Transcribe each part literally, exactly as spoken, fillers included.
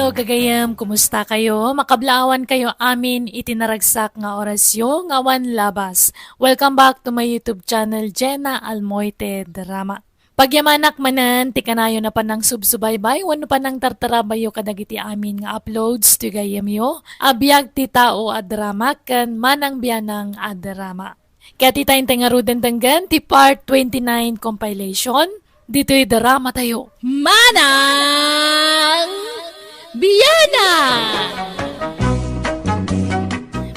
Gagayem, kumusta kayo? Makablaawan kayo amin iti naragsak nga orasyo nga awan labas. Welcome back to my YouTube channel, Jenna Almoite Drama. Pagyamanak manen ti kanayon a panangsubsubaybay wenno panangtartarabayo kadagiti amin nga uploads ti gayemyo a biag ti tao a drama ken manang bianang a drama. Ket ita intay ngaruden denggen ti part twenty-nine compilation ditoy drama tayo. Manang Bianang!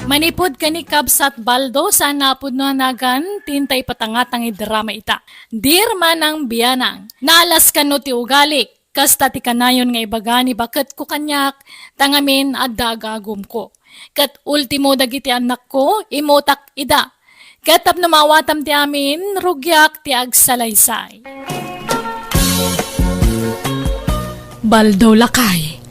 Manipud ken ni Kabsat Baldo, saan a pudno a nagan ti intay patangatang iti drama ita. Dear Manang Bianang, naalas kano ti ugalik, kasta ti kanayon nga ibaga ni baketko kaniak, ta ngamin adda agagumko. Ket ultimo dagiti annakko, imutak ida. Ket tapno maawatam ti amin, rugiak ti agsalaysay. Baldo, lakay,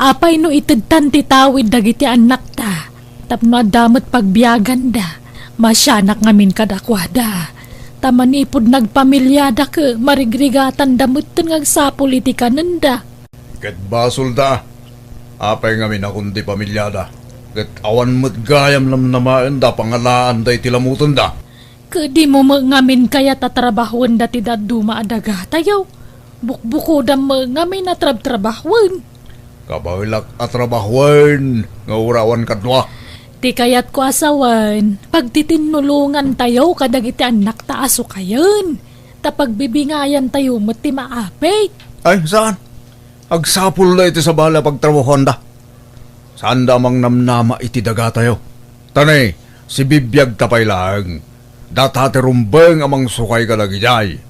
apay no itedtan ti tawid dagiti annakta tapno adda met pagbiaganda? Masianak ngamin kadakuada. Ta manipud nagpamiliada ket marigrigatanda metten nga agsapul iti kanenda. Ket basolda. Apay ngamin a kundi pamiliada? Ket awan met gayam namnamaenda a pangalaanda iti lamutenda. Ket dimo met ngamin kayat a trabahuenda ti dadduma a dagatayo? Bukbukodam met ngamin a trabtrabahuan. Kabaelak a trabahuan nga uray awan kadua. Ti kayatko a sawen, pagtitinnulongantayo kadagiti annakta a sukayen. Ta pagbibingayantayo met ti maapit. Ay, saan? Agsapulda iti sabali a pagtrabahuanda. Saanda a mangnamnama iti dagatayo. Ta ne, sibibiagta pay laeng. Data ti rumbeng a mangsukay kadagidiay.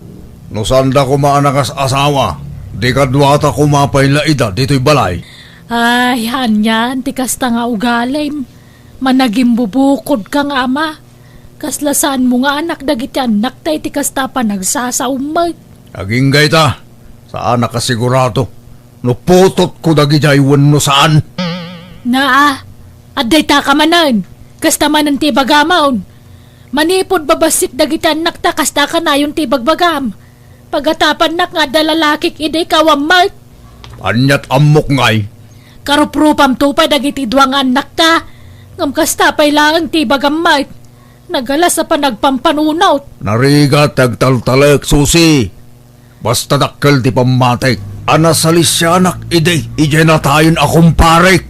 No saanda koma a nakas-asawa, di kaduata koma pay la ida ditoy balay. Ay, anian ti kasta nga ugalim. Managimbubukodka nga ama. Kasla saanmo nga anak dagiti annakta iti kasta a panagsasaom met. Agingga ita, saanak a sigurado no putotko dagidiay wenno saan. Naa, adda ita ka manen. Kasta manen ti ibagamon. Manipud babassit dagiti annakta, kasta kanayon ti ibagbagam. Pagatapannak nga adda lalakik idi ikaw a met. Aniat ammok ngay? Karuprupamto pay dagiti dua nga annakta. Ngem kasta pay laeng ti ibagam met. Nagalas a panagpampanunot. Narigat ti agtaltalek, Susi. Basta dakkel ti pammatik a nasalisianak idi idiay natayen a kumparek.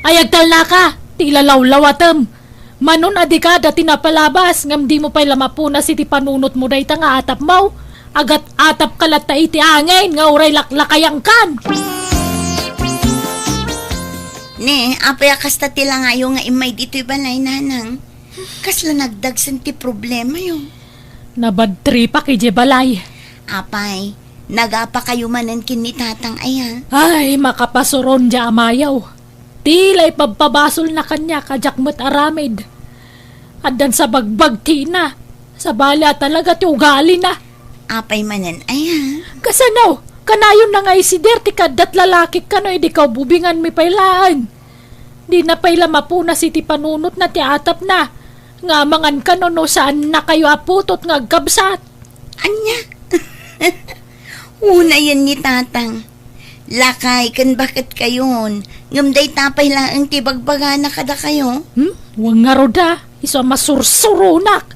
Ay, agtalnaka, ti ilalawlawatem. Manon a dika dati napalabas, ngem dimo pay la mapunas iti panunotmo dayta nga atapmo. Agat-atapka latta iti angin nga uray laklakayangkan. Ne, apay a kasta ti langayo nga immay ditoy balay, nanang? Kasla nagdagsen ti problemayo? Nabadtripak idiay balay. Apay, nagapakayo manen ken ni tatang aya? Ay, makapasuron diay amayo. Ti la ipabpabasolna kaniak a diak met aramid. Addan sa bagbagtina. Sabali a talaga ti ugalina. Apay manen aya? Kasano? Kanayonna nga isider ti kaaddat lalakik kano idi kaububinganmi pay laeng. Dina pay la mapunas iti panunotna ti atapna nga amangan kano no saannakayo a putot nga agkabsat. Ania? Unayen ni tatang. Lakay ken baketkayon, ngem dayta pay laeng ti ibagbagana kadakayo. Hmm? Wen ngarud a, isu a masursuronak.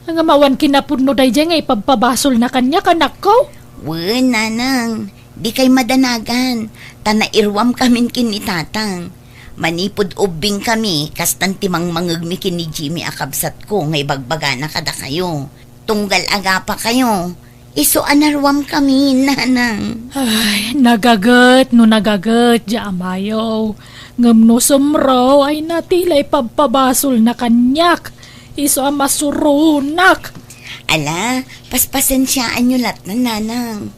Ngem awan kinapudno daydiay nga ipabpabasolna kaniak, anakko? Wen, nanang, dikay madanagan, ta nairuamkamin ken ni tatang. Manipud ubbingkami, kastan ti mangmangegmi ken ni Jimmy a kabsatko nga ibagbagana kadakayo. Tunggal agapakayo, isu a naruamkami, nanang. Ay, nagaget no nagaget, diay amayo. Ngem no sumro, ay na ti la ipabpabasolna kaniak. Isu a masuronak. Ala, paspasensiaanyo lattan, nanang.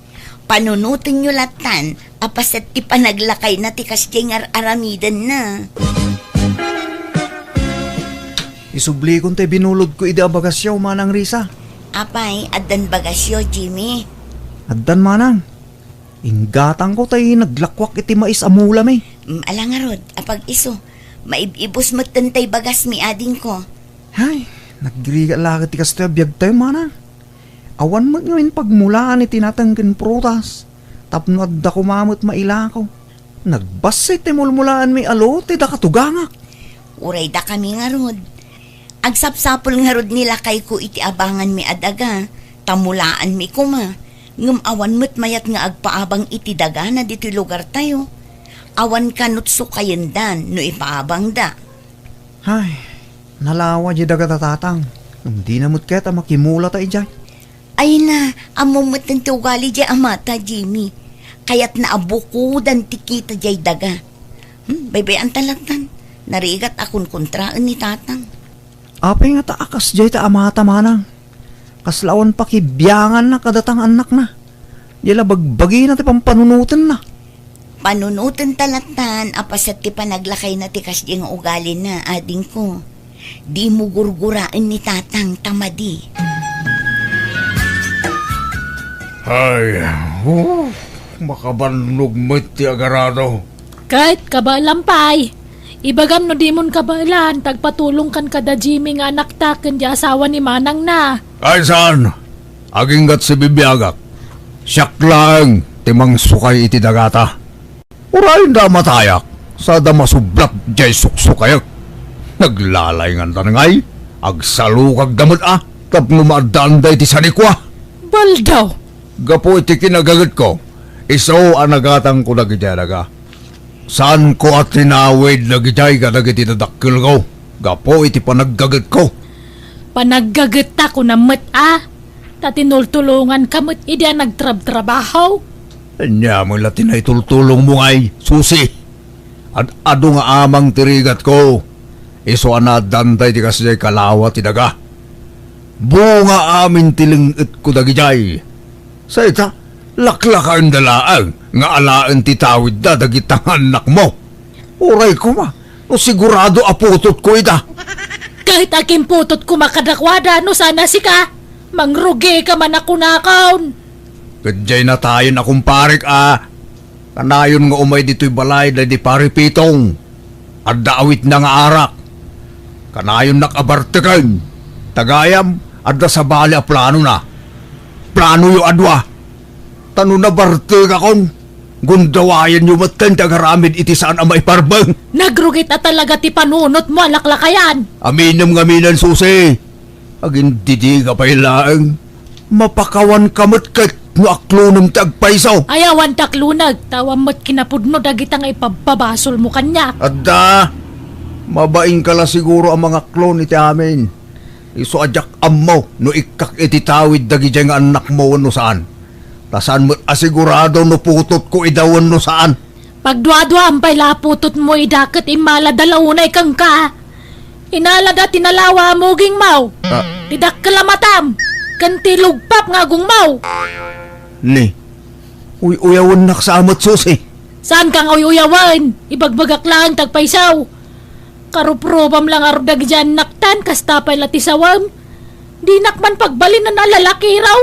Panunotenyo lattan a paset ti panaglakayna ti kasdiay nga ar-aramidenna. Isublikon tay binulodko idi a bagasyo, Manang Risa. Apay, addan bagasyo, Jimmy? Addan, Manang. Inggatangko tay naglakuak iti mais a mulami. Mm, ala ngarud, apag-isu. Maib-ibus metten tay bagasmi, adingko. Hay, naggirigat la ket ti kastoy a biagtayo, Manang. Awan met ngamin pagmulaan iti nateng ken prutas, tapno adda koma met mailako. Nagbassit ti mulmulaanmi a lo ti dakatugangak. Uray dakami ngarud. Agsapsapul ngarud ni lakayko iti abanganmi a daga, ta mulaanmi koma, ngem awan met mayat nga agpaabang iti dagana ditoy lugartayo. Awan kanut sukayendan no ipaabangda. Ay, nalawa di dagata tatang. Dina met ket a makimulata idiay. Ay na, ammom met ti ugali di amata, Jimmy. Kayatna a bukodan ti kita diay daga. Hmm, baybay-an ta lattan. Narigat a kunkontraen ni tatang. Apay nga ta a kasdiay ta amata manang. Kasla awan pakibianganna kadata nga annakna. Diay la bagbagina ti pampanunotenna. Panunoten ta lattan a paset ti panaglakayna ti kasdiay nga ugalina, adingko. Dimo gurguraen ni tatang ta madi. Ay, oh, makabannog met ti agarado. Ket kabaelam pay. Ibagam no dimon kabaelan, ta agpatulongkan kada Jimmy nga anakta ken di asawa ni manangna. Ay, saan? Aginggat sibibiagak. Siak laeng ti mangsukay iti dagata. Uray da matayak, sada masublat diay suksukayek. Naglalaynganda ngay, agsalukagda met a, tapno maaddaanda iti sanikua. Baldaw! Gapu iti kinagagetko, isu a nagatangko dagiti adaga. Saanko a tinawid dagidiay kadagiti dadakkelko gapu iti panaggagetko. Panaggagetta kunam met a, ta tinultulonganka met idi a nagtrabtrabaho. Ania met la ti naitultulongmo ngay, Susi? Ad-adu nga amang ti rigatko. Isu a naaddaanda iti kasdiay kalawa ti daga. Bunga amin ti leng-etko dagidiay. Sa ita, laklakaenda laeng nga alaen ti tawidda dagita nga annakmo. Uray koma, no sigurado a putotko ida. Ket agimputotko koma kadakuada no saan a sika, mangrugika man a kunakon. Ket diay natayen a kumparek a, kanayon nga umay ditoy balay daydi Pari Pitong. Adda awitna nga arak. Kanayonnak a barteken. Ta gayam, adda sabali a planona. Planoyo a dua. Ta no nabartekakon, gundawayanyo metten ti agaramid iti saan a maiparbeng. Nagrugit a talaga ti panunotmo a laklakayan. Aminem ngamin, Susi. Agindidiga pay laeng. Mapakawanka met ket no aklonem ti agpayso. Ay, awan ti akloneg, ta awan met kinapudno dagita nga ipabpabasolmo kaniak. Adda, mabainka la siguro a mangaklon iti amin. Isu a diak ammo no ikkak iti tawid dagidiay nga annakmo wenno saan. Ta saan met a sigurado no putotko ida wenno saan. Pagduaduam pay la a putotmo ida ket immalada la unay kenka. Inalada ti nalawa a mugingmo, ah, ti dakkel a matam, ken ti lugpap nga agongmo. Ni, uy-uyawennak sa met, Susi. Saanka nga uy-uyawen, ibagbagak laeng ti agpayso. Karuprubam la ngarud dagiti annaktan, kasta pay la ti sawem. Dinak man pagbalinan a lalakiraw.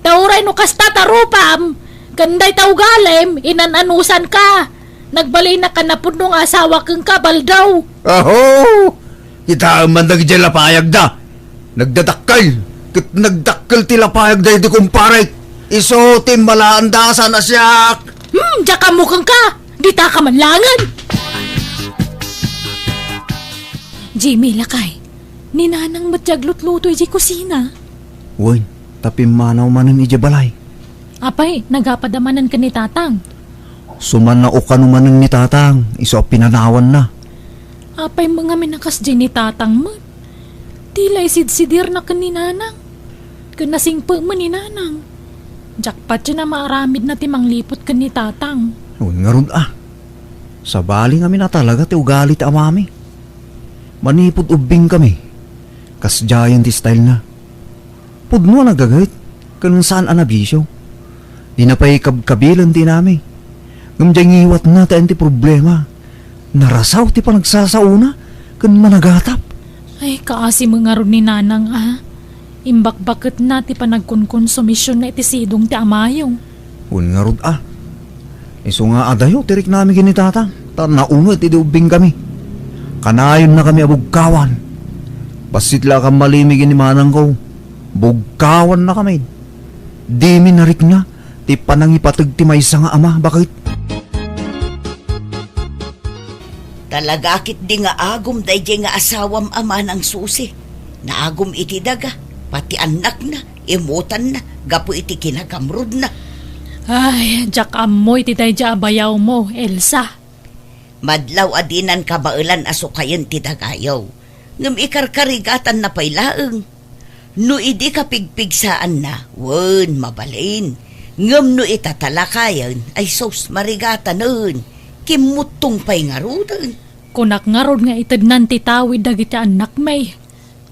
Ta uray no kasta ti rupam, ken dayta ugalim, inan-anusanka. Nagbalinak a napudno nga asawa kenka, Baldaw. Aho! Kitaem man dagiti lapayagda. Nagdadakkel, ket nagdakkel ti lapayagda iti kumparek. Isu ti immalaanda a saan a siak. Hmm, diak ammo kenka. Ditaka man laengen. Jimmy, lakay. Ni Nanang met ti aglutluto idiay kusina. Wen, ta pimmanaw manen idiay balay. Apay, nagapada manen ken ni Tatang? Sumannao kano manen ni Tatang, isu a pinanawanna. Apay met ngamin a kasdiay ni Tatang met? Ti la isidsidirna ken ni Nanang. Ken nasingpet met ni Nanang. Diak patien a maaramidna ti mangliput ken ni Tatang. Wen ngarud a. Sabali ngamin a talaga ti ugali ti amami. Manipud ubbingkami, kasdiayen ti stylena. Pudno a nagaget, ken saan a nabisio. Dina pay kabkabilen ti inami. Ngem diay ngiwatna ti ayan ti problema. Narasaw ti panagsasaona ken managatap. Ay, kaasi met ngarud ni Nanang a. Imbakbaketna ti panagkonkonsumisionna iti sidong ti amayo. Wen ngarud a. Isu nga adayo ti riknami ken ni Tatang, ta naunget idi ubbingkami. Kanayonnakami a bugkawan. Bassit la a kammalimi ken ni manangko. Bugkawannakami. Dimi narikna ti panangipateg ti maysa nga ama, baket. Talaga ketdi nga agum daydiay nga asawam a manang Susi. Naagum iti daga, pati annakna, imutanna, gapu iti kinagamrodna. Ay, diak ammo iti daydiay a bayawmo, Elsa. Madlaw a dinan kabaelan a sukayen ti dagayo. Ngem ikarkarigatanna pay laeng. No idi kapigpigsaanna, wen, mabalin. Ngem no itatalakayen, ay sus, marigatanen. Kimmuttong pay ngaruden. Kunak ngarud nga itednan ti tawid dagiti annakmi.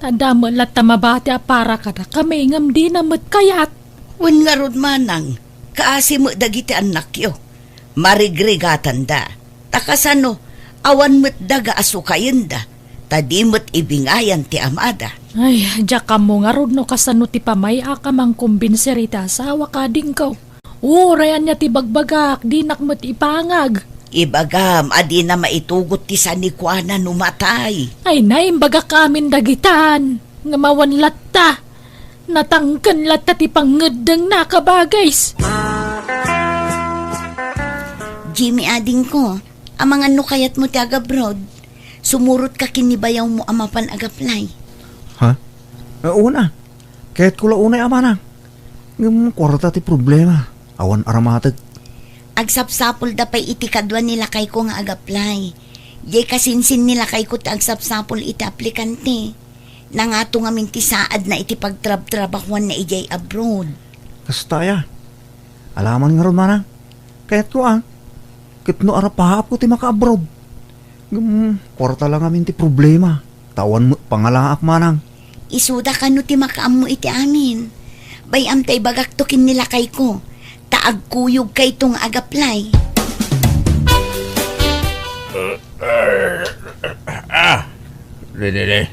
Ta adda met latta mabati a para kadakami ngem dina met kayat. Wen ngarud manang, kaasi met dagiti annakyo. Marigrigatanda. Ta kasano, awan met daga a sukayenda, ta di met ibingayan ti amada. Ay, diak ammo ngarud no kasano ti pamay-ak a mangkumbinser iti asawak, adingko. Uray ania ti bagbagak, dinak met ipangag. Ibagam a dina maitugot ti sanikuana no matay. Ay, naimbagak amin dagitan. Ngem awan latta. Natangken latta ti pangngeddengna, kabagis. Jimmy, adingko, amangan no kayatmo ti agabroad? Sumurotka ken ni bayawmo a mapan agaplay. Ha? Eh, una. Kayatko la unay a manang. Ngem kuarta ti problema. Awan aramatek. Agsapsapulda pay iti kadua ni lakayko nga agaplay. Diay kasinsin ni lakayko ti agsapsapul iti aplikante. Nangato ngamin ti saadna iti pagtrabtrabahuanna idiay abroad. Kasta aya. Alaman ngarud manang. Kayatko a. Ket no arapaapko ti makaabroad. Ngem, kuarta la ngamin ti problema. Ta awan met pangalaak manang. Isuda kano ti makaammo iti amin. Bay-am ta ibagakto ken ni lakayko. Ta agkuyogkayto nga agaplay. Ah, Rinini.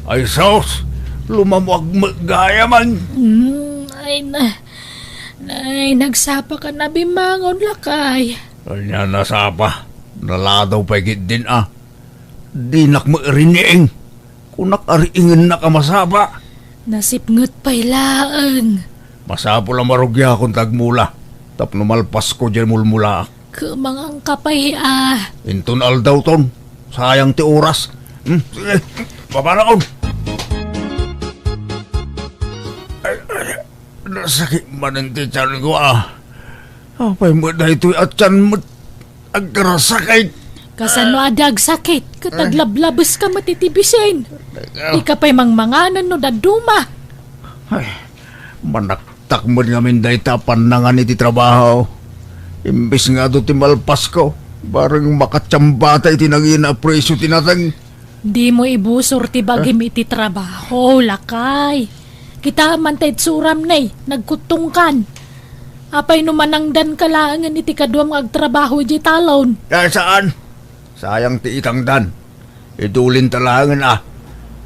Ay sus, lumamuag met gayaman. Hmm, ay na, ay, nagsapa ka na bimangon, lakay. Ania nasapa? Naladaw pay ketdin a. Dinak met riniing. Kunak a riingennak a masapa. Nasipnget pay laeng. Masapul a marugiakon ti agmula. Tapno malpasko diay mulmulaak. Kumangangka pay a. Inton aldawton, sayang ti oras. Hmm, sige, papanakon. Ay, ay, nasakit manen ti tiyanko a. Apay met daytoy a tiyan met agkarasakit? Kasano a di agsakit? Ket aglablabes ka met iti bisin. Ika pay mangmanganen no dadduma. Ay, manak- Tak met ngamin dayta a pannangan iti trabaho. Imbes nga adu ti malpasko, bareng makatiamba ta iti nangina a presio ti nateng. Dimo ibusor ti bagim iti trabaho, lakay. Kitaem man ta itsuram, ne, nagkuttongkan. Apay no manangdanka laengen iti kaduam nga agtrabaho idiay talon? Ay, saan? Sayang ti itangdan. Idulinta laengen a.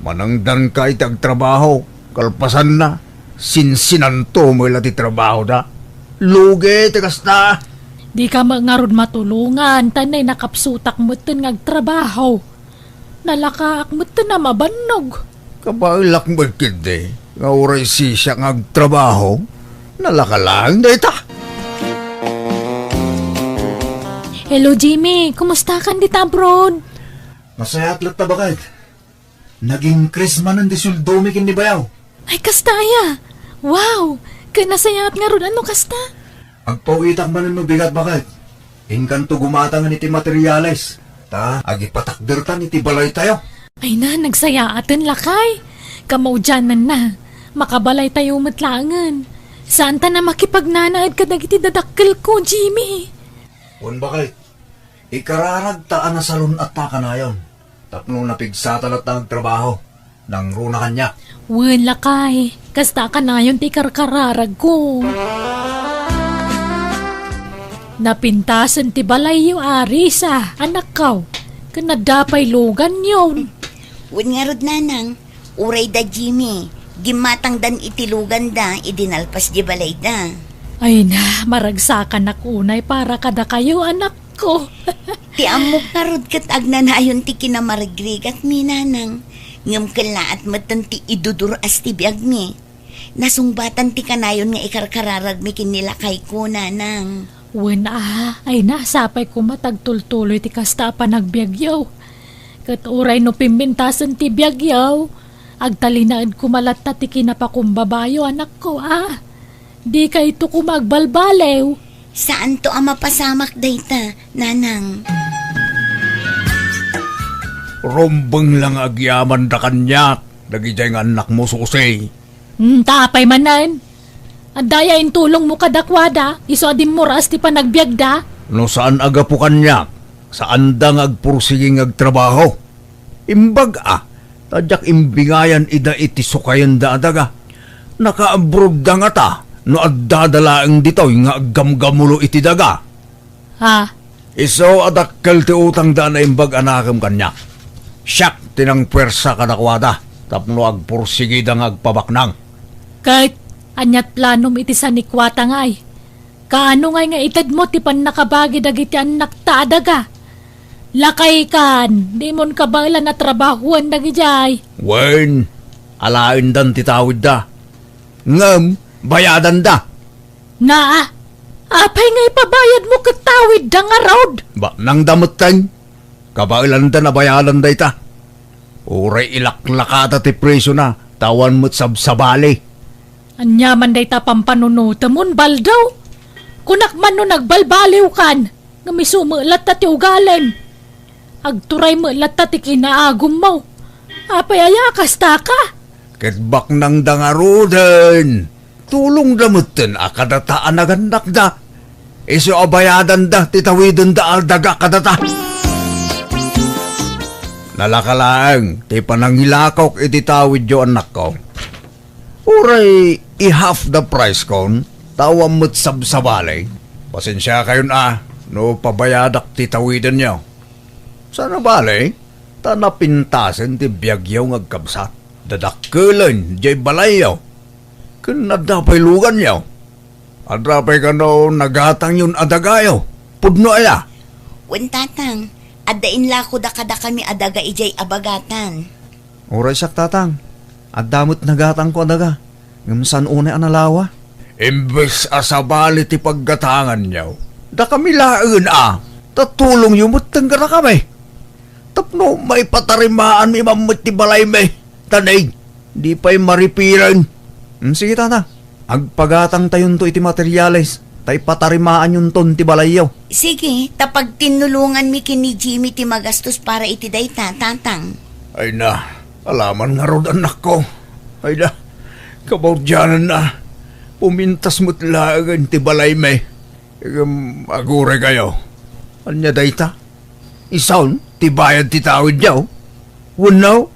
Manangdanka iti agtrabaho, kalpasanna, sinsinanto met la ti trabahoda. Lugi ti kasta. Dika met ngarud matulongan, ta nay nakapsutak metten nga agtrabaho. Nalakaak metten a mabannog. Kabaelak met ketdi nga uray sisiak nga agtrabaho, nalaka laeng dayta. Hello, Jimmy. Kumustakan dita abroad? Nasayaat latta, baket. Nag-increase manen ti sueldomi ken ni bayaw. Ay, kasta aya? Wow! Ket nasayaat ngarud a no kasta? Agpaw-itak manen no bigat, baket. Inkanto gumatangen iti materiales, ta agipatakdertan iti balaytayo. Ay na, nagsayaaten, lakay. Kamaudiananna, makabalaytayo met laengen. Saantan a makipagnanaed kadagiti dadakkelko, Jimmy. Wen, baket. Ikararagta a nasalun-atta kanayon tapno napigsata latta nga agtrabaho. Nangruna kaniak. Wen, lakay, kasta kanayon ti ikarkararagko. Napintasen ti balayyo, Arisa, anakko, ken adda pay luganyon. Wen ngarud, nanang, uray da Jimmy, gimmatangdan iti luganda idi nalpas di balayda. Ay na, maragsakanak unay para kadakayo, anak ko. Ti ammok ngarud ket agnanayon ti kinamarigrigatmi, nanang. Ngem kellaat metten ti idudur-as ti biagmi. Nasungbatan ti kanayon nga ikarkararagmi ken ni lakayko, nanang. Wen a, ay na, sapay koma ta agtultuloy ti kasta a panagbiagyo. Ket uray no pimpintasen ti biagyo, agtalinaed koma latta ti kinapakumbabayo, anakko, a? Dikayto koma agbalbaliw. Saanto a mapasamak dayta, nanang. Rumbeng la nga agyamanda kaniak, dagidiay nga annakmo, Susi. Hmm, ta apay manen? Adda aya intulongmo kadakuada, isu a dimmuras ti panagbiagda? No saan a gapu kaniak, saanda nga agpursigi nga agtrabaho. Imbag a, ta diak imbingayan ida iti sukayenda a daga. Naka-abroad da ngata, no addada laeng ditoy nga aggamgamulo iti daga. Ha? Isu a dakkel ti utangda a naimbag a nakem kaniak. Siak ti nangpuersa kadakuada tapno agpursigida nga agpabaknang. Ket aniat planom iti sanikuatangay? Kaano ngay nga itedmo ti pannakabagi dagiti annakta a daga? Lakaykan, dimon kabaelan a trabahoen dagidiay. Wen, alaendan ti tawidda. Ngem, bayadanda. Naa, apay nga ipabayadmo ket tawidda ngarud? Baknangda metten. Kabaelanda a bayadan dayta. Uray ilaklakada ti presiona, ta awan met sabsabali. Ania man dayta pampanunotem, Baldo? Kunak man no nagbalbaliwkan, ngem isu met latta ti ugalem. Agturay met latta ti kinaagummo. Apay aya a kastaka? Ket baknangda ngaruden. Tulongda metten a kadata a nagannakda. Isu a bayadanda ti tawidenda a daga kadata. Nalaka laeng ti panangilakok iti tawidyo, annakko. Uray i-half the price kon, ta awan met sabsabali. Pasensiakayon a no pabayadak ti tawidenyo. Saan a bale, ta napintasen ti biagyo nga agkabsat. Dadakkelen diay balayyo. Ken adda pay luganyo. Adda pay kano nagatangyon a dagayo. Pudno aya? Wen, Tatang, adda inlakoda kadakami a daga idiay abagatan. Uray siak, Tatang, adda met nagatangko a daga, ngem saan unay a nalawa. Imbes a sabali ti paggatanganyo, dakami laengen a, ta tulongyo metten kadakami. Tapno maipatarimaanmi man met ti balaymi, ta nay, di pay maripiren. Hmm, sige, Tatang. Agpagatangtayonto iti materiales, ta ipatarimaanyonton ti balayyo. Sige, ta pagtinnulonganmi ken ni Jimmy ti magastos para iti dayta, Tatang. Ay na, alaman ngarud, annakko. Ay na, kabaudianan na. Pumintas met laengen ti balaymi. Ngem aguray kayo. Ania dayta? Isun ti bayad ti tawidyo? Wenno,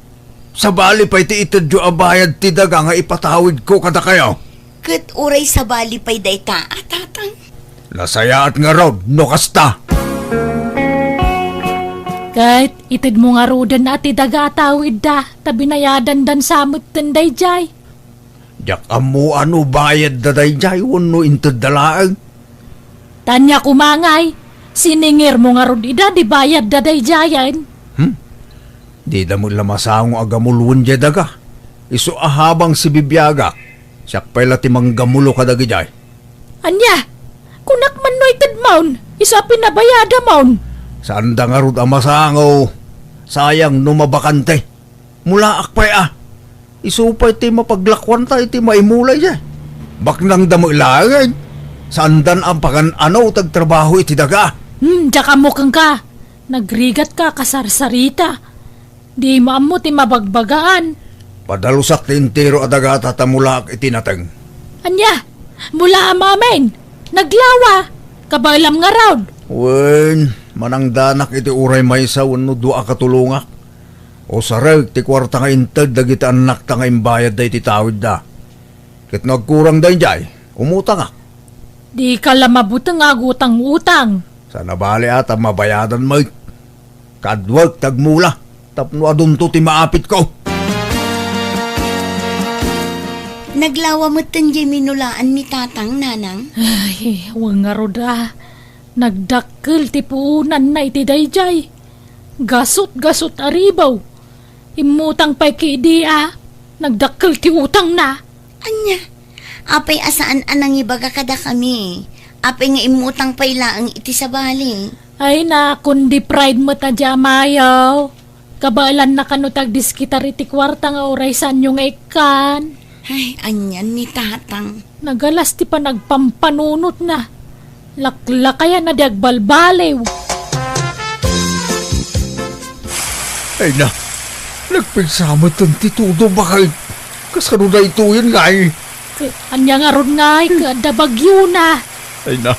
sabali pay ti itedyo a bayad ti daga nga ipatawidko kadakayo? Ket uray sabali pay dayta a, Tatang? Nasayaat ngarud no kasta. Ket itedmo ngaruden a ti daga a tawidda, ta binayadandan sa metten daydiay. Diak ammo a no bayadda daydiay wenno intedda laeng. Ta ania koma ngay, siningirmo ngarud ida di bayadda daydiayen? Hmm? Dida met la masango a gamuloen diay daga. Isu a habang sibibiagak, siak pay la ti manggamulo kadagidiay. Ania? Kunak man no itedmon, isu a pinabayadamon. Saanda ngarud a masango. Sayang no mabakante. Mulaak pay a. Isu pay ti mapaglakuanta iti maimulay diay. Baknangda met laeng. Saandan a pagan-ano ti agtrabaho iti daga. Hmm, diak ammo kenka. Nagrigatka a kasarsarita. Dimo ammo ti mabagbagaan. Padalusak ti entero a dagata ta mulaak iti nateng. Ania? Mulaam amin? Naglawa? Kabaelam ngarud? Wen, manangdanak iti uray maysa wenno dua a katulongak. Usarek ti kuarta nga inted dagiti annakta nga imbayadda iti tawidda. Ket no agkurang daydiay, umutangak. Dika la mabuteng a agutang-utang. Saan a bale a ta mabayadan met. Kaduak ti agmula tapno adunto ti maapitko. Naglawa metten diay minulaanmi, Tatang, Nanang. Ay, wen ngarud a. Nagdakkel ti puonanna iti daydiay. Gasut-gasut a ribaw. Immutang pay ketdi a nagdakkel ti utangna. Ania? Apay a saan a nangibaga kadakami? Apay nga immutang pay laeng iti sabali? Ay na, kundi pride met a di amayo. Kabaelanna kano ti agdiskitar iti kuarta nga uray saanyo nga ikkan. Ay, anian ni Tatang? Nagalas ti panagpampanunotna. Laklakayanna di agbalbaliw. Ay na, nagpigsa metten ti tudo, baket. Kasano daytoyen ngay? Ket ania ngarud ngay ket adda bagyona? Ay na,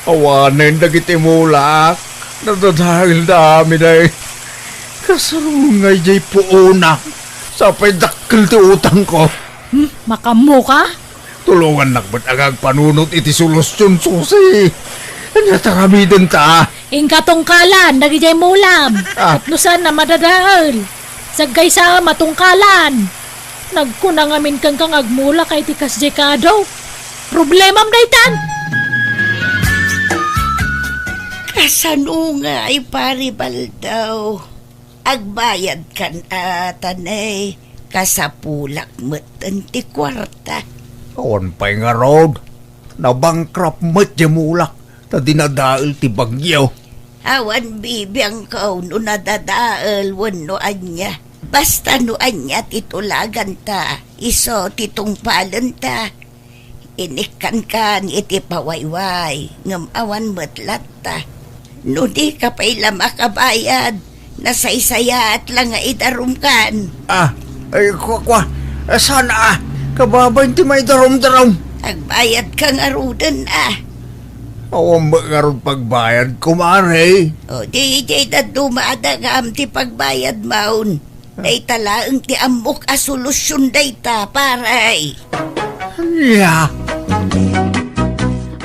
awanen dagiti mulak. Nadadaelda amin ay. Kasano ngay jay puona? Sapay dakkel ti utangko. Hmm, makammoka? Tulongannak met nga agpanunot iti solusion, Susi. Ania ti aramidenta? Inka tungkalan dagijay mulam. Ah. Tapno saan a madadael. Saggaysa a matungkalan. Nagkuna ngamin kenka nga agmulak iti kasdiay kaadu. Problemam daytan. Kasano ngay, Pari Baldaw? Agbayadkan a, tanay, kasapulak metten ti kuarta. Awan pay ngarud. Nabankrupt met diay mulak ta dinadael ti bagyo. Awan bibiangko no nadadael wenno ania. Basta no ania ti tulaganta, isu ti tungpalenta. Inikkankan iti pawayway, ngem awan met latta. No dika pay la makabayad, nasaysayaat la nga idarumkan. Ah, ay, kua, kua. Ah, saan a? Kababain ti maidarumdarum. Agbayadka ngaruden a. Awan met ngarud pagbayad, kumare. O, di, di dadduma a dagam ti pagbayadmon. Dayta laeng ti ammok a solusion dayta, pare. Ania?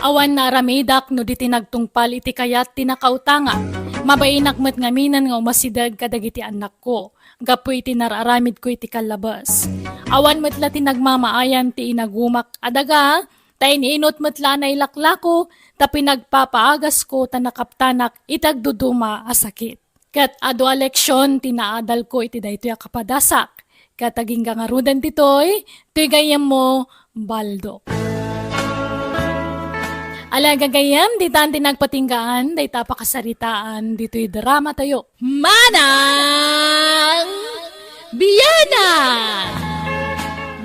Awan naaramidak no di ti nagtungpal iti kayat ti nakautanga. Mabainak met ngaminen nga umasideg kadagiti annakko gapu iti nararamidko iti kallabes. Awan met la ti nagmamaayan ti inagumak a daga, ta in-inut met la a nailaklako, ta pinagpapaagasko ta nakaptanak iti agduduma a sakit. Ket adu a leksion ti naadalko iti daytoy a kapadasak. Ket agingga ngaruden ditoy, toy gayyemmo, Baldo. Ala gagayyem, ditan ti nagpatinggaan, dayta a pakasaritaan, ditoy dramatayo. Manang Bianan!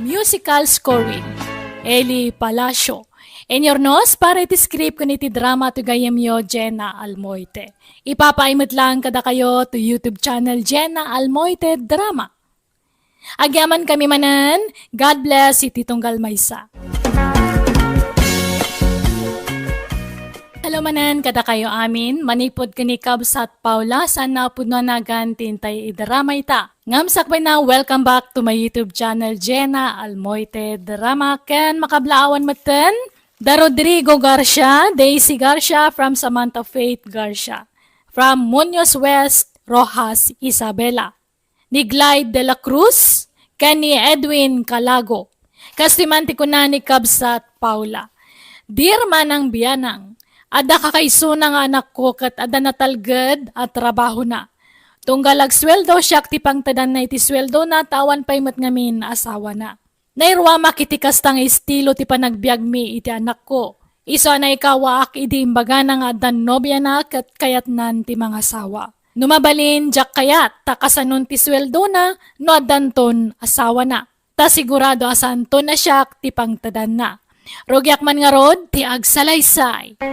Musical scoring, Eli Palacio. Inyurnos para iti script ken iti drama ti gayyemyo, Jenna Almoite. Ipapaay met laeng kadakayo to YouTube channel Jenna Almoite Drama. Agyamankami manen, God bless iti tunggal maysa. Hello manen kadakayo amin, manipud ken ni Kabsat Paula, saan a pudno a nagan ti intay idrama ita. Ngem sakbayna, welcome back to my YouTube channel, Jenna Almoite Drama, ken makablaawan metten da Rodrigo Garcia, Daisy Garcia, from Samantha Faith Garcia, from Muñoz West, Roxas Isabela, ni Glide de la Cruz, ken ni Edwin Calago. Kastoy man ti kuna ni Kabsat Paula, Dear Manang Bianang, adda kakaisuna nga anakko ket adda natalged a trabahona. Tunggal agsueldo, siak ti pangtedanna iti sueldona, ta awan pay met ngamin asawana. Nairuamak iti kasta nga estilo ti panagbiagmi iti anakko. Isu a naikawaak idi imbagana nga addan nobiana ket kayatnan ti mangasawa. No mabalin, diak kayat ta kasanon ti sueldona no addanton asawana. Ta sigurado a saanton a siak ti pangtedanna. Rugiak man ngarud ti agsalaysay.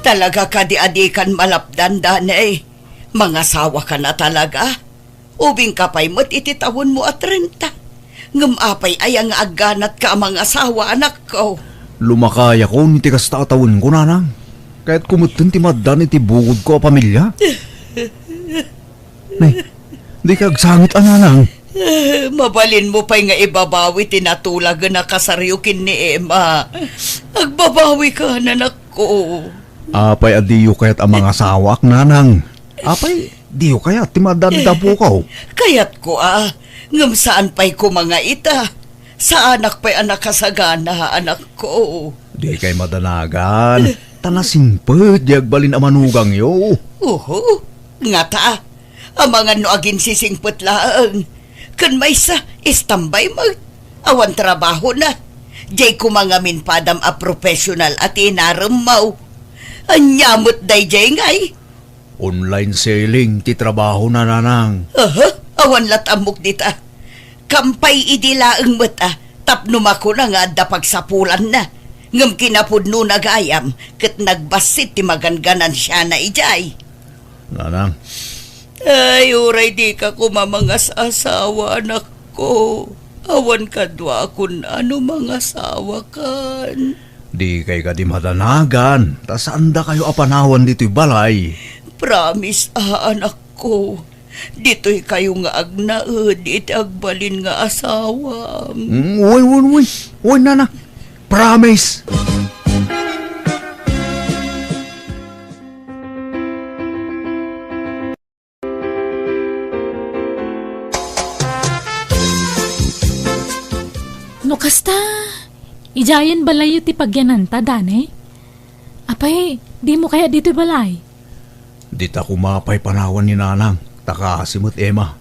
Talaga kadi a dikan malapdan, Danay? Mangasawaka na talaga? Ubingka pay met iti tawenmo a trenta. Ngem apay aya nga agganatka a mangasawa, anakko? Lumakayakon iti kasta a tawenko, nanang. Kayatko metten ti maaddan iti bukodko a pamilia. Nay, dika agsangit a, nanang. Eh, mabalinmo pay nga ibabawi ti natulagen a kasaryo ken ni Emma. Agbabawika, anakko. Apay a diyo kayat a mangasawaak, nanang? Apay, diyo kayat ti maaddan iti apokaw? Kayatko a, ngem saan pay koma nga ita. Saanak pay a nakasagana, anakko. Dikay madanagan, ta nasingpet diay agbalin a manugangyo. Uho, ngata, amangan no aginsisingpet laeng. Ken maysa, istambay met. Awan trabahona. Diay koma ngamin padam a professional a ti inaremmo. Ania met daydiay ngay? Online selling ti trabahona, nanang. Aha, awan lat' ammok dita. Kampay idi laeng met a, tapno makuna nga adda pagsapulanna. Ngem kinapudnona gayam, ket nagbassit ti maganganansiana idiay. Nanang. Ay, uray dika koma mangas-asawa, anakko. Awan kaduakon a no mangasawakan. Dikay kadi madanagan, ta saandakayo a panawan ditoy balay. Promise a, anakko. Ditoykayo nga agnaed iti agbalin nga asawam. Mm, uy, uy, uy. Uy, nana. Promise. No kasta, idiayen balayyo ti pagyananta, Danay? Apay, dimo kayat ditoy balay? Dita koma pay panawan ni nanang, ta kaasi met, Emma.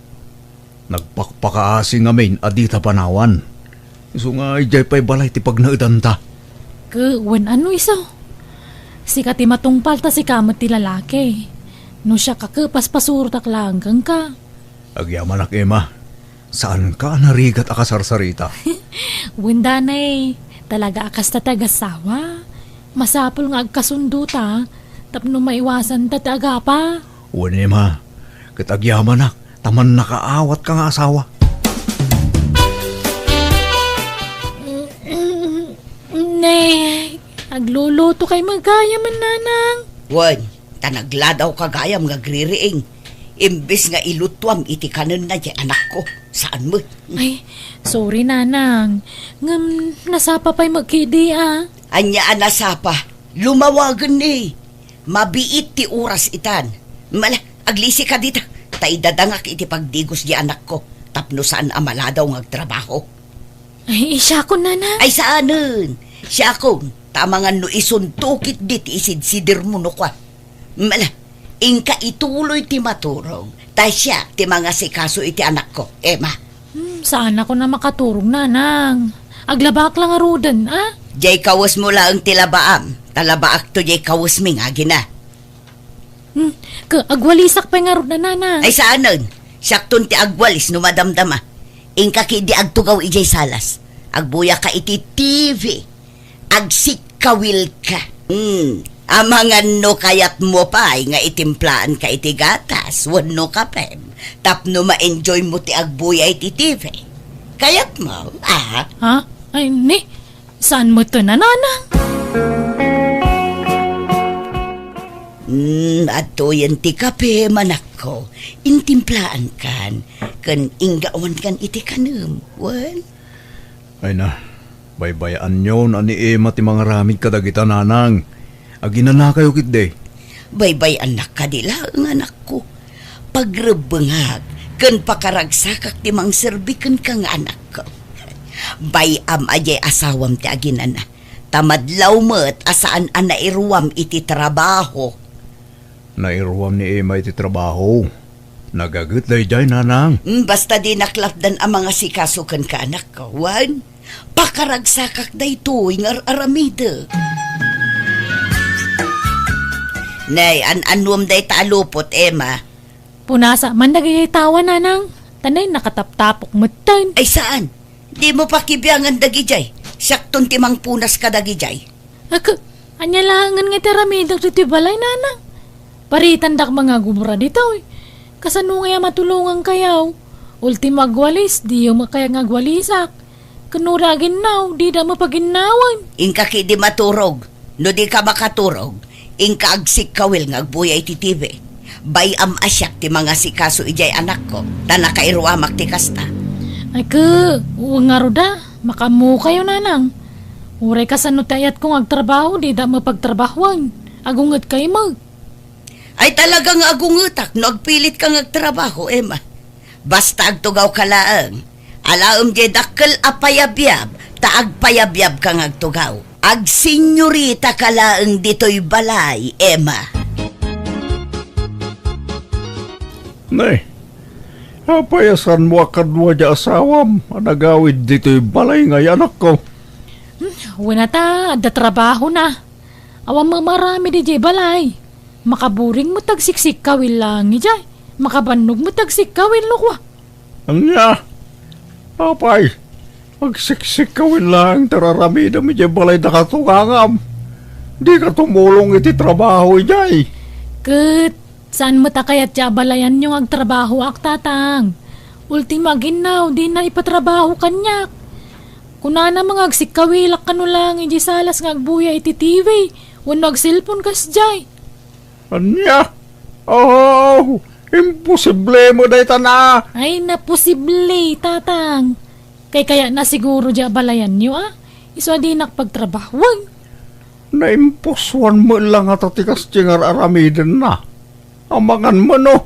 Nagpakpakaasi ngamin a dita panawan. Isu nga idiay pay balay ti pagnaedanta. Ke, wen, ano isu? Sika ti matungpal ta sika met ti lalaki. No siak a, ke, paspasurotak laeng kenka. Agyamanak, Emma. Saanka a narigat a kasarsarita. Wen, Danay, talaga a kasta ti agassawa. Masapul nga agkasundo ta, tapno maiwasan ta ti agapa. Wen, Emma, ket agyamanak, ta mannakaawatka nga asawa. Ne, aglulutokay met gayam, nanang. Wen, ta nagladawka gayam nga agririing. Imbes nga ilutuam iti kanenna diay anakko, saan met. Ay, sorry, nanang. Ngem nasapa pay met ketdi a. Ania a nasapa? Lumawagen ni. Mabiit ti oras itan. Mala, aglisika dita. Ta idadangak iti pagdigos diay anakko tapno saan a maladaw nga agtrabaho. Ay, siakon, nanang. Ay, saanen. Siakon, ta amangan no isunto ketdi ti isidsidirmo no kua. Mala, inka ituloy ti maturog, ta siak ti mangasikaso iti anakko, Emma. Hmm, saanakon a makaturog, nanang. Aglabaak la ngaruden, a? Diay kawesmo laeng ti labaam, ta labaakto diay kawesmi nga agina. Hmm, ke, agwalisak pay ngarud, nanang. Ay, saanen. Siakton ti agwalis no madamdama. Inka ketdi agtugaw idiay salas. Agbuyaka iti T V. Agsikkawilka. Hmm, amangan no kayatmo pay nga itimplaanka iti gatas wenno kapem tapno ma-enjoymo ti agbuya iti T V. Kayatmo, a? Ha? Ay, ni, saan met a, nanang? Hmm, adtoyen ti kape, manakko. Intimplaankan, ken inggawankan iti kanem, wen? Ay na, baybay-anyon a ni Emma ti mangaramid kadagita, nanang. Aginanakayo ketdi. Baybay-annak kadi laeng, anakko. Pagrebbengak ken pakaragsakak ti mangserbi kenka nga anakko. Bay-am a diay asawam ti aginana, ta madlaw met a saan a nairuam iti trabaho. Nairuam ni Emma iti trabaho. Nagaget daydiay, nanang. Mm, basta dinak lapdan a mangasikaso kenka, anakko. Wen, pakaragsakak daytoy nga ar-aramidek. Nay, an-annuam dayta a lupot, Emma. Punasa man dagiti tawa, nanang. Ta nay, nakataptapok metten. Ay, saan? Dimo pakibiangan dagidiay. Siakton ti mangpunas kadagidiay. Ak-, ania laengen nga ti aramidek ditoy balay, nanang? Paritandak mangagubra ditoy. Kasano ngay a matulongankayo? Ultimo agwalis, diyo met kayat nga agwalisak. Ken no di aginnaw, dida met paginnawen. Inka ketdi maturog. No dika makaturog, inka agsikkawil nga agbuya iti T V. Bay-am a siak ti mangasikaso idiay anakko, ta nakairuamak ti kasta. Ay, ke, wen ngarud a, makaammokayo, nanang. Uray kasano ti ayatko nga agtrabaho, dida met pagtrabahoen. Agungetkay met. Ay, talaga nga agungetak no agpilitka nga agtrabaho, Emma. Basta agtugawka laeng. Alaem diay dakkel a payabyab, ta agpayabyabka nga agtugaw. Agsenyoritaka laeng ditoy balay, Emma. Nay, apay a saanmo a kadua diay asawam a nagawid ditoy balay ngay, anakko? Hmm, wen a ta, adda trabahona. Awan met maaramid idiay balay. Makaburing met agsiksikkawil laeng idiay. Makabannog met agsikkawil no kua. Ania? Apay, agsiksikkawil laeng ti ar-aramidem idiay balay da katugangam. Dika tumulong iti trabaho idiay. Ket saan met a kayat ti abalayanyo nga agtrabahoak, Tatang. Ultimo aginnaw, dina ipatrabaho kaniak. Kunana nga agsikkawilak kano laeng idiay salas nga agbuya iti T V wenno agselpon kasdiay. Ania? Oh, imposible met dayta na. Ay, naposible, Tatang. Kay kayatna siguro diay abalayanyo, a? Isu a dinak pagtrabahuan. Naimposuan met la ngata ti kasdiay nga ar-aramidenna. Amangan man, no?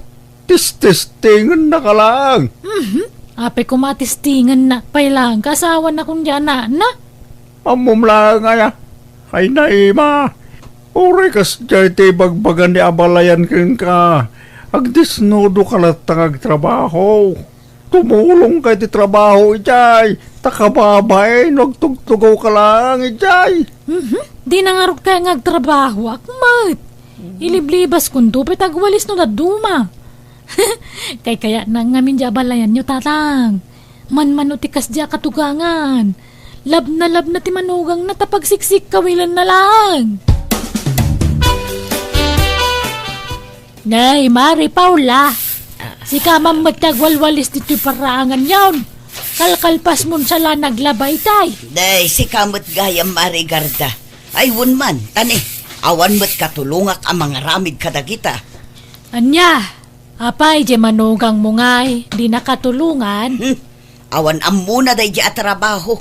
Tistestengennaka laeng. Mhm. Apay koma tistengennak pay laeng, kasawanakon diay anakna? Ammom laeng aya? Ay, Naima, uray kasdiay ti ibagbaga ni abalayan kenka, agdesnudoka latta nga agtrabaho. Tumulongka iti trabaho idiay, ta kababain no agtugtugawka laeng idiay. Mhm. Dina ngarud kayat nga agtrabahoak met. Iliblibaskonto pay ti agwalis no dadduma. Kay kayatna ngamin diay abalayanyo, Tatang. Manmano ti kasdiay a katugangan. Labnalabna ti manugangna ta pagsiksikkawilanna laeng. Nay, Mari Paula, sika man met ti agwalwalis ditoy paraanganyon. Kalkalpasmon sa la naglaba itay. Nay, sika met gayam, Mari Garda. Ay, wen man, ta ne, awan met katulongak a mangaramid kadagita. Ania? Apay, diay manugangmo ngay, dina katulongan? Hmm. Awan ammona daydiay a trabaho.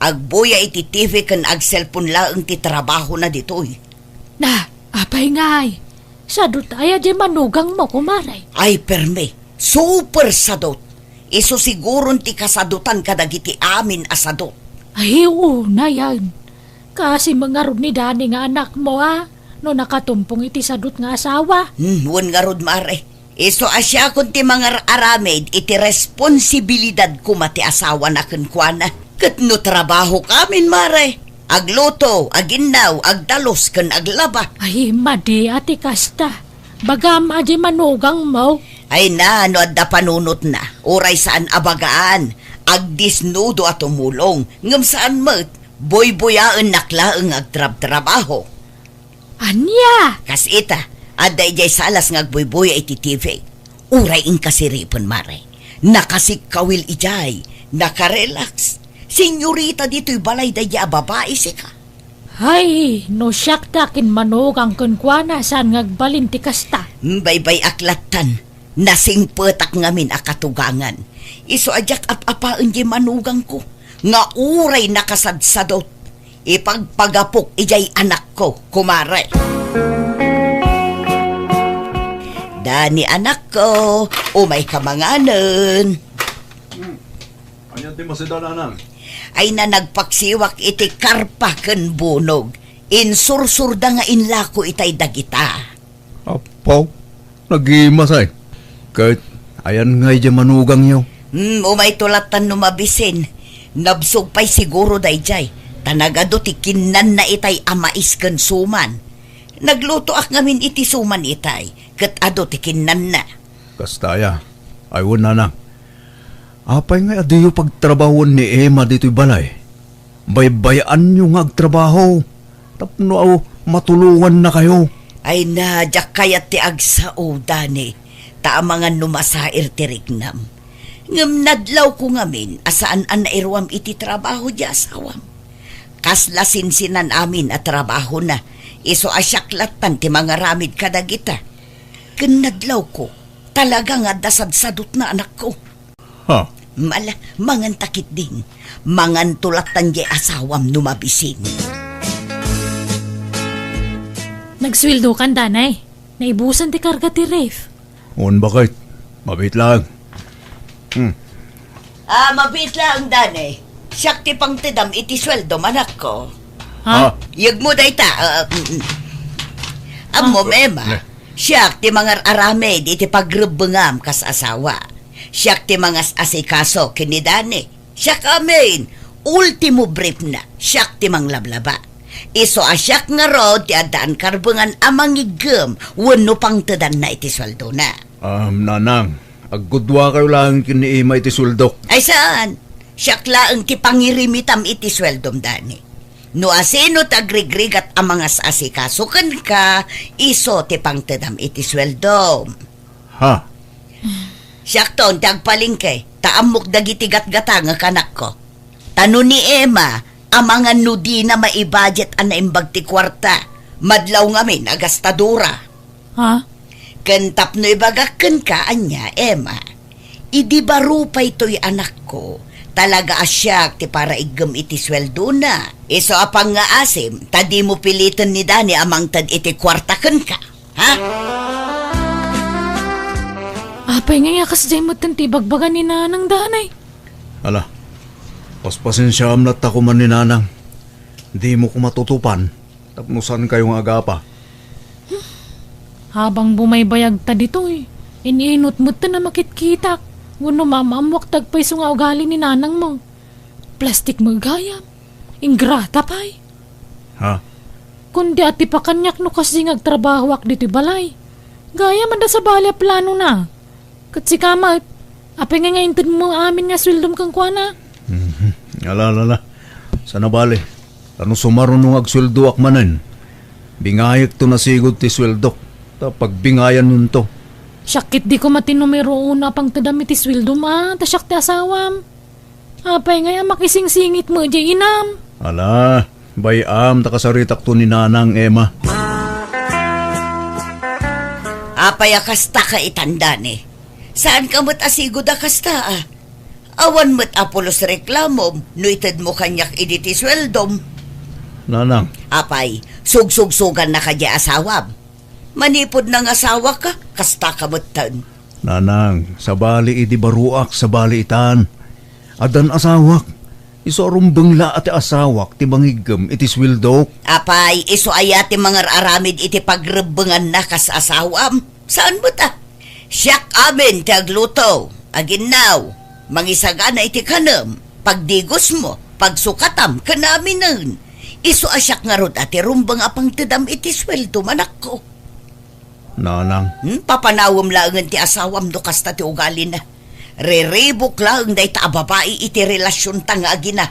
Agbuya iti T V ken agselpon laeng ti trabahona ditoy. Na, apay ngay? Sadot aya diay manugangmo, kumare? Ay, permi. Super sadot. Isu siguron ti kasadotan kadagiti amin a sadot. Ay, unayen. Kaasi met ngarud ni Dani nga anakmo, a, no nakatumpong iti sadot nga asawa. Hmm, wen ngarud, Mare. Isu a siakon ti mangar-aramid iti responsibilidad koma ti asawana kenkuana. Ket no trabahok amin, Mare, agluto, aginnaw, agdalus, ken aglaba. Ay, madi a ti kasta. Bagam a diay manugangmo. Ay na, no adda panunotna, uray saan a bagaan, agdesnudo a tumulong, ngem saan met, buybuyaennak laeng nga agtrabtrabaho. Ania? Kas ita, adda idiay salas nga agbuybuya iti T V. Uray inkasiripen, Mare. Nakasikkawil idiay, nakarelax. Senyorita ditoy balay daydiay a babai sika. Ay, no siak ti akinmanugang kenkuana, saan nga agbalin ti kasta? Baybay-ak lattan. Nasingpetak ngamin a katugangan. Isu a diak ap-apaen diay manugangko nga uray nakasadsadot. Ipagpagapok idiay anakko, kumare. Dani, anakko, umayka manganen. Hmm. Ania ti masida, nanang? Ay na, nagpaksiwak iti karpa ken bunog. Insursurda nga inlako itay dagita. Apo, nagimasay. Ket ayan ngay diay manugangyo? Hmm, umayto lattan no mabisin. Nabsog pay siguro daydiay, ta nagadu ti kinnanna itay a mais ken suman. Naglutoak ngamin iti suman itay, ket adu ti kinnanna. Kasta aya, ay wen, nanang. Apay ngay a diyo pagtrabahoen ni Emma ditoy balay? Baybay-anyo nga agtrabaho tapno, aw, matulongannakayo. Ay na, diak kayat ti agsao, Dani, ta amangan no masair ti riknam. Ngem nadlawko ngamin a saan a nairuam iti trabaho diay asawam. Kasla sinsinan amin a trabahona, isu a siak lattan ti mangaramid kadagita. Ken nadlawko, talaga nga adda sadsadotna, anakko. Ha? Mala, manganta ketdin. Manganto lattan diay asawam no mabisin. Nagsueldokan, Danay. Naibusan ti karga ti ref. Wen, baket. Mabiit laeng. Hmm. Ah, mabiit laeng, Danay. Siak ti pangtedam iti sueldom, anakko. Ha? Ah. Yegmo dayta. Ah, mm, mm. Ammom, Emma. Ne. Siak ti mangar-aramid iti pagrebbengam kas asawa. Siak ti mangas-asikaso ken ni Dani. Siak amin. Ultimo briefna, siak ti manglablaba. Isu a siak ngarud ti addaan karbengan a mangiggem wenno pangtedanna iti sueldona. Um, nanang, aggudua kayo laeng ken ni Emma iti sueldok. Ay saan? Siak laeng ti pangirimitam iti sueldom, Dani. No asino ti agrigrigat a mangas-asikaso kenka, isu ti pangtedam iti sueldom. Ha? Siakton ti agpalengke, ta ammok dagiti gatgatangek, anakko. Ta no ni Emma, amangan no dina maibajet a naimbag ti kuarta, madlaw ngamin a gastadora. Ha? Ken tapno ibagak kenka, ania, Emma, idi baro pay toy, anakko, talaga a siak ti paraiggem iti sueldona. Isu a pangngaasim, ta dimo piliten ni Dani a mangted iti kuarta kenka. Ha? Apay ngay a kasdiay metten ti ibagbaga ni Nanang, Danay? Ala, paspasensiaam latta koma ni Nanang. Dimo koma tutupan tapno saankayo nga agapa. Habang bumaybayagta ditoy, in-inut metten a makitkitak wenno maam-ammoak ti agpayso nga ugali ni Nanangmo. Plastik met gayam. Ingrata pay. Ha? Kundi atipakanyak no kasdi nga agtrabahoak ditoy balay. Gayam adda sabali a planona. Ket sika met, apay ngay nga intedmo amin nga sueldom kenkuana? Mhm. Ala, ala, ala. Saan a bale. Ta no sumaruno nga agsueldoak manen, bingayekto nasigud ti sueldok, ta pagbingayannonto. Siak ket di koma ti numero uno a pangtedam iti sueldom a, ta siak ti asawam. Apay ngay a makisingsingit met diay inam? Ala, bay-am ta kasaritakto ni Nanang, Emma. Apay a kasta ka itan, Dani? Saanka met a sigud a kasta, a? Awan met a pulos reklamom no itedmo kaniak idi ti sueldom. Nanang. Apay, sugsugsugannaka diay asawam. Manipud nangasawaka, kastaka metten. Nanang, sabali idi baroak, sabali itan. Addan asawak. Isu a rumbeng la a ti asawak ti mangiggem iti sueldok. Apay, isu aya ti mangar-aramid iti pagrebbenganna kas asawam? Saan met a? Siak amin ti agluto, aginnaw, mangisagana iti kanem, pagdigosmo, pagsukatam, ken aminen. Isu a siak ngarud a ti rumbeng a pangtedam iti sueldom, anakko. Nanang. Hmm, papanawem laengen ti asawam no kasta ti ugalina. Riribuk laeng dayta a babai iti relasionta nga agina.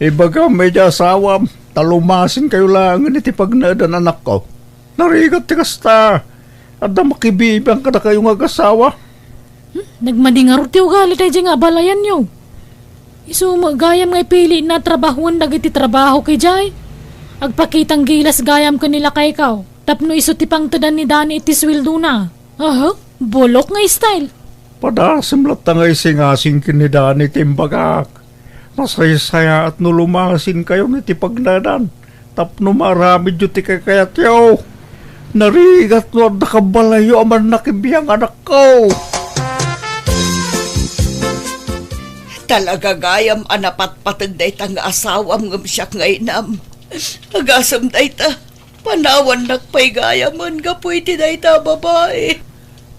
Ibagam idiay asawam, ta lumasinkayo laengen iti pagnaedan, anakko. Narigat ti kasta. Adda makibibiang kadakayo nga agasawa. Hmm, nagmadi ngarud ti ugali daydiay nga abalayanyo. Isu met gayam nga ipilina a trabahoen dagiti trabaho idiay. Agpakitang gilas gayam ken ni lakaykaw tapno isu ti pangtedan ni Dani iti sueldona. Aha, bulok nga style. Padasem latta nga isingasing ken ni Dani ti imbagak. Nasaysayaat no lumasinkayon iti pagnaedan tapno maaramidyo ti kakayatyo. Narigat no adda kabalayyo a mannakibiang, anakko. Talaga gayam a napatpateg dayta nga asawam ngem siak nga inam. Agasem dayta, panawannak pay gayamen gapu iti dayta a babai.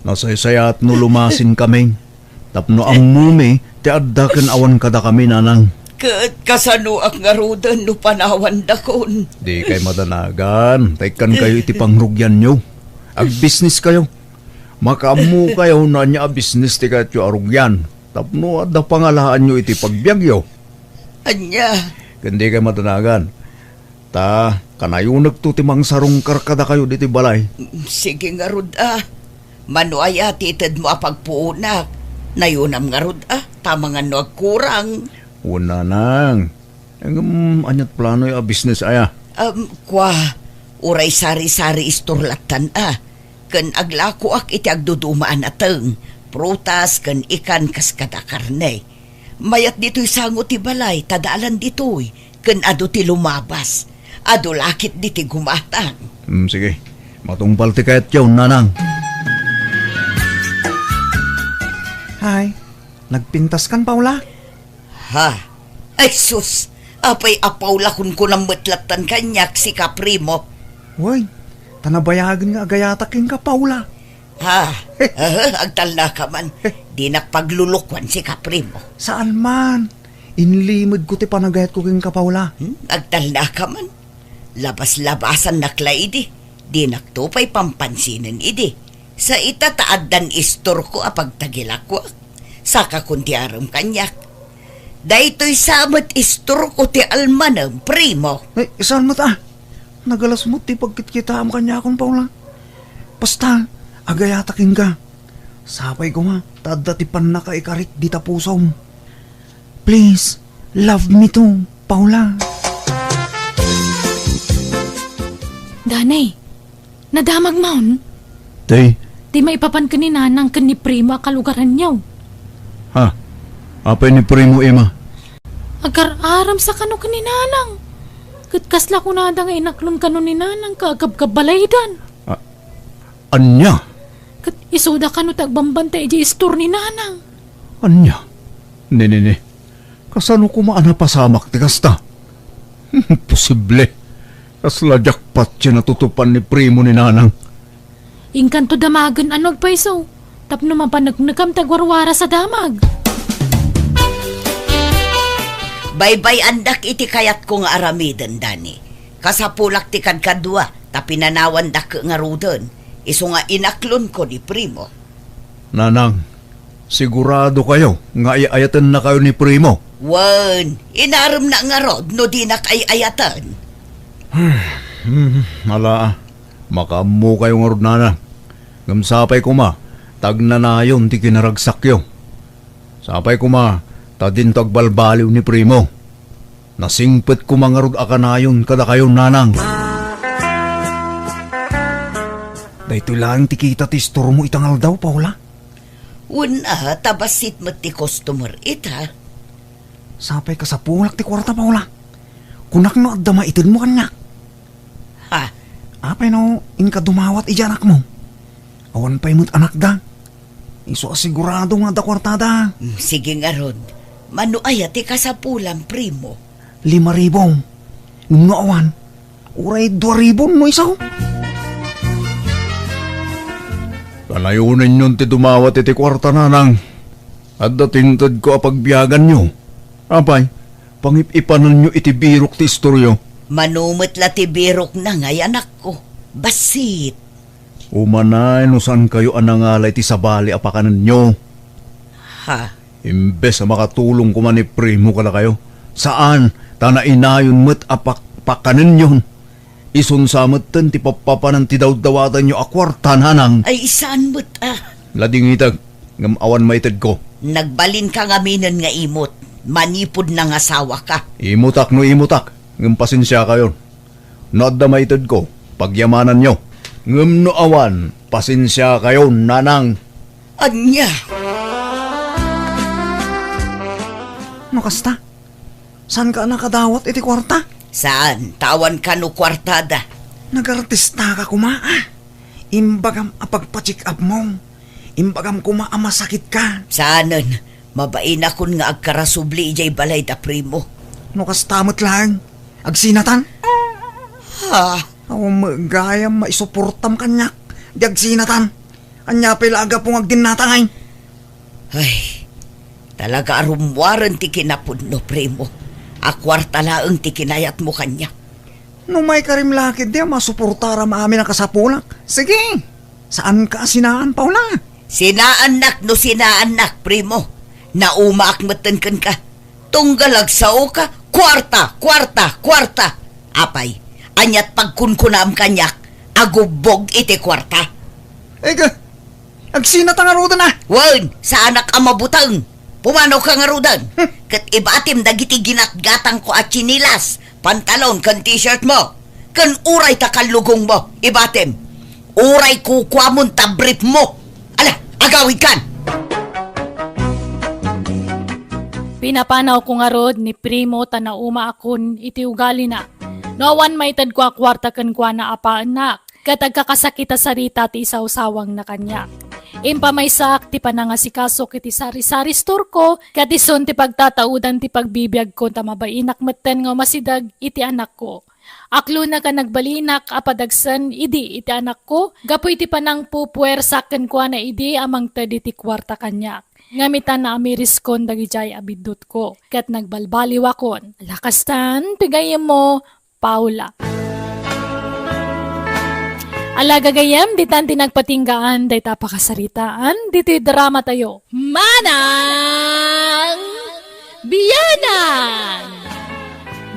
Nasaysayaat no lumasinkaming. Tapno ammomi ti adda ken awan kadakami, nanang. Ket kasanoak ngaruden no panawandakon? Dikay madanagan, ta ikkankayo iti pangrugianyo. Agbisniskayo. Makaammokayo no ania a bisnis ti kayatyo a rugian, tapno adda pangalaanyo iti pagbiagyo. Ania? Ken dikay madanagan. Ta kanayonekto ti mangsarungkar kadakayo ditoy balay. Sige ngarud a. Mano aya ti itedmo a pagpuonak? Nayonam ngarud a, ta amangan no agkurang. Wen, nanang. Ngem ania't planoyo a bisnes aya? Um, kua, uray sari-sari store lattan a. Ken aglakoak iti agduduma a nateng, prutas ken ikan kas kada karne. Mayat ditoy sango ti balay, ta daalan ditoy, ken adu ti lumabas. Adu la ketdi ti gumatang. Hmm, sige. Matungpal ti kayatyo, nanang. Hay, nagpintaskan, Paula? Ha? Ay sus! Apay a Paula kunkunam met lattan kaniak, sika, primo? Wen, ta nabayagen nga agayatak kenka, Paula. Ha? Aha, agtalnaka man. Dinak paglulukuan, sika, primo. Saan man. Inlimedko ti panagayatko kenka, Paula. Hmm? Agtalnaka man. Labas-labasannak la idi. Dinakto pay pampansinen idi. Sa ita ta addan istorko a pagtagilakwak. Sakakon ti arem kaniak. Daytoy sa met istorko ti almanem, primo. Ay, saan met a? Nagalas met ti pagkitkitaam kaniakon, Paula. Basta, agayatak kenka. Sapay koma, ta adda ti pannakaikarik dita pusom. Please, love me too, Paula. Danay, nadamagmon? Tay. Ti maipapan ken ni Nanang ken ni Primo a kalugaranyo. Ha? Apay ni Primo, Ima? Agar-aram sa kano ken ni Nanang. Ket kasla kunada nga inaklon kano ni Nanang ka agabgabbalaydan. A-, ania? Ket isuda kano ti agbambantay idiay istor ni Nanang. Ania? Ni, ni, ni. Kasano koma a napasamak ti kasta? Imposible. Kasla jackpot ti natutupan ni Primo ni Nanang. Inkanto damagen a no agpayso, tapno mapaneknekam ti agwarwaras a damag. Baybay-andak iti kayatko nga aramiden, Dani. Kasapulak ti kadkadua, ta pinanawandak ngaruden, isu nga inaklonko ni Primo. Nanang, sigurado kayo nga ay-ayatennakayo ni Primo? Wen, inaremna ngarud no dinak ay-ayaten. Hmm, ala, makaammo kayo ngarud, Nanang. Ngem sapay koma, ta agnanayon ti kinaragsakyo. Sapay koma, ta dinto agbalbaliw ni Primo. Nasingpet koma ngarud a kanayon kadakayo, Nanang. Daytoy laeng ti kita ti istormo ita nga aldaw, Paula. Wen a, ta bassit met ti customer ita. Sapay kasapulak ti kuarta, Paula. Kunak no adda maitedmo kaniak. Ha? Apay no inka dumawat idiay anakmo? Awan pay met anakda. Isu a sigurado nga adda kuartada. Mm, sige ngarud. Mano aya ti kasapulan, primo? Lima ribu. Ngem no awan, uray dua ribu no isu. Kanayonenyon ti dumawat iti kuarta, Nanang. Adda ti intedko a pagbiaganyo. Apay, pangip-ipanenyo iti birok ti istoryo. Mano met la ti birokna ngay, anakko. Bassit. Umanay no saankayo a nangala iti sabali a pakanenyo. Ha? Imbes a makatulong koma ni Primo kadakayo, saan, ta nainayon met a pak-, pakanenyon. Isunsa metten ti pappapanan ti dawdawatanyo a kuarta, Nanang. Ay, saan met a. Ladingitek, ngem awan maitedko. Nagbalinka ngaminen nga imot. Manipud nangasawaka. Imutak no imutak, ngem pasensiakayon. No adda maitedko, pagyamananyo. Ngem no awan, pasensiakayon, Nanang. Ania? No kasta, saanka a nakadawat iti kuarta? Saan, ta awan kano kuartada. Nagartistaka koma, a. Imbagam a pagpa-check-upmo. Imbagam koma a masakitka. Saanen, mabainakon nga agkarasubli idiay balayda, primo. No kasta met laeng, agsinatan? Ha? Awan met gayam maisuportam kaniak, di agsinatan. Ania pay la a gapu nga agdinnatangay? Ay, talaga a rummuaren ti kinapudno, primo. A kuarta laeng ti kinayatmo kaniak. No maikarimla ketdi a masuportaram amin a kasapulak, sige, saanka a sinaan, Paula. Sinaannak no sinaannak, primo. Naumaak metten kenka. Tunggal agsaoka, kuarta, kuarta, kuarta. Apay, aniat pagkunkunaam kaniak, agubbog iti kuarta? Ega, agsinata ngaruden a. Wen, saanak a mabuteng. Pumanawka ngaruden. Hmm. Ket ibatim dagiti ginatgatangko a tsinilas, pantalon, ken t-shirt mo. Ken uray ta kallugong mo, ibatim. Uray kukuamon ta brief mo. Ala, agawidkan! Pinapanawko ngarud ni Primo ta naumaakon iti ugalina. No awan maitedko a kuarta kenkuana a paennak, ket agkakasakit a sarita ti isawsawangna kaniak. Impamaysaak ti panangasikaso iti sari-sari storeko, ket isun ti pagtataudan ti pagbibiagko ta mabainak metten nga umasideg iti anakko. Aklonak a nagbalinak a padagsen idi iti anakko gapu iti panangpupuersak kenkuana idi a mangted iti kuarta kaniak. Ngem ita, naamiriskon dagidiay a biddutko, ket nagbalbaliwakon. Ala kastan ti gayyemmo, Paula. Ala gagayyem, ditan ti nagpatinggaan dayta a pakasaritaan ditoy dramatayo. Manang Bianang!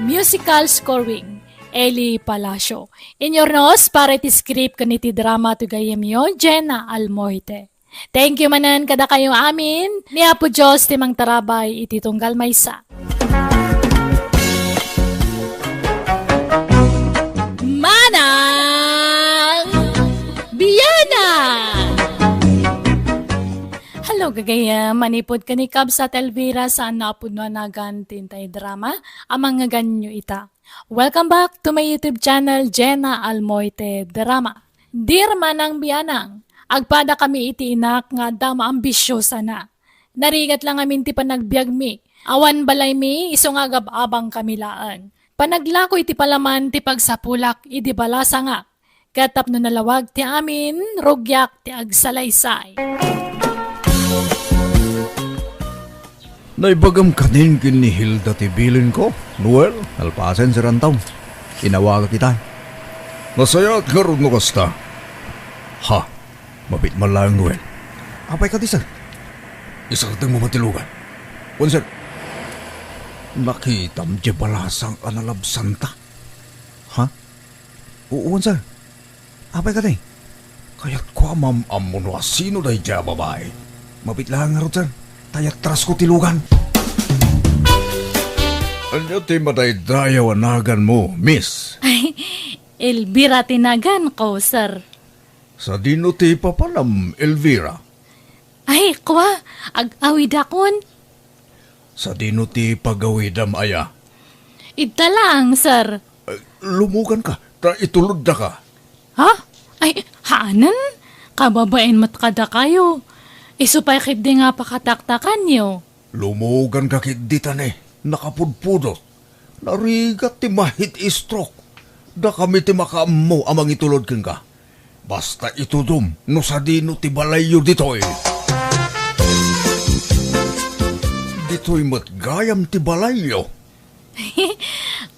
Musical scoring, Eli Palacio. Inyurnos para iti script ken iti drama ti gayyemyo, Jenna Almoite. Thank you manen kadakayo amin. Ni Apo Dios ti mangtarabay iti tunggal maysa. Manang Bianang! Hello, gagayyem. Manipud ken ni Kabsat Elvira, saan nga a pudno a nagan ti intay drama a mangngegannyo ita. Welcome back to my YouTube channel, Jenna Almoite Drama. Dear Manang Bianang, agpadakami iti inak nga adda maambisiosana. Narigat la ngamin ti panagbiagmi. Awan balaymi, isu nga agab-abangkami laeng. Panaglako iti palaman ti pagsapulak idi balasangak. Ket tapno nalawag ti amin, rugiak ti agsalaysay. Naibagam kanin ken ni Hilda ti bilinko, Noel, nalpasen, Sir Anton. Inawagak ita. Nasayaat ngarud no kasta. Ha, mabit man laeng, Noel. Apay kadi, sir? Isardengmo man ti lugan. Wen, sir. Nakitam diay balasang a nalabsanta? Ha? Wen, sir. Apay kadi? Kayatko a maam-ammo no asino daydiay a babai. Mabit laeng ngarud, sir, ta iyatrasko ti lugan. Ania ti madaydayaw a naganmo, miss? Ay, Elvira ti naganko, sir. Sadino ti papanam, Elvira? Ay, kua, ag-awidakon. Sadino ti pagawidam aya? Ita laeng, sir. Eh, lumuganka, ta ituloddaka. Ha? Ay, haanen? Kababain met kadakayo. Isu pay ketdi nga pakataktakanyo. Lumuganka ketdi ta ne, nakapudpudot. Narigat ti ma-heat stroke. Dakami ti makaammo a mangitulod kenka. Basta itudom no sadino ti balayyo ditoy. Ditoy met gayam ti balayyo.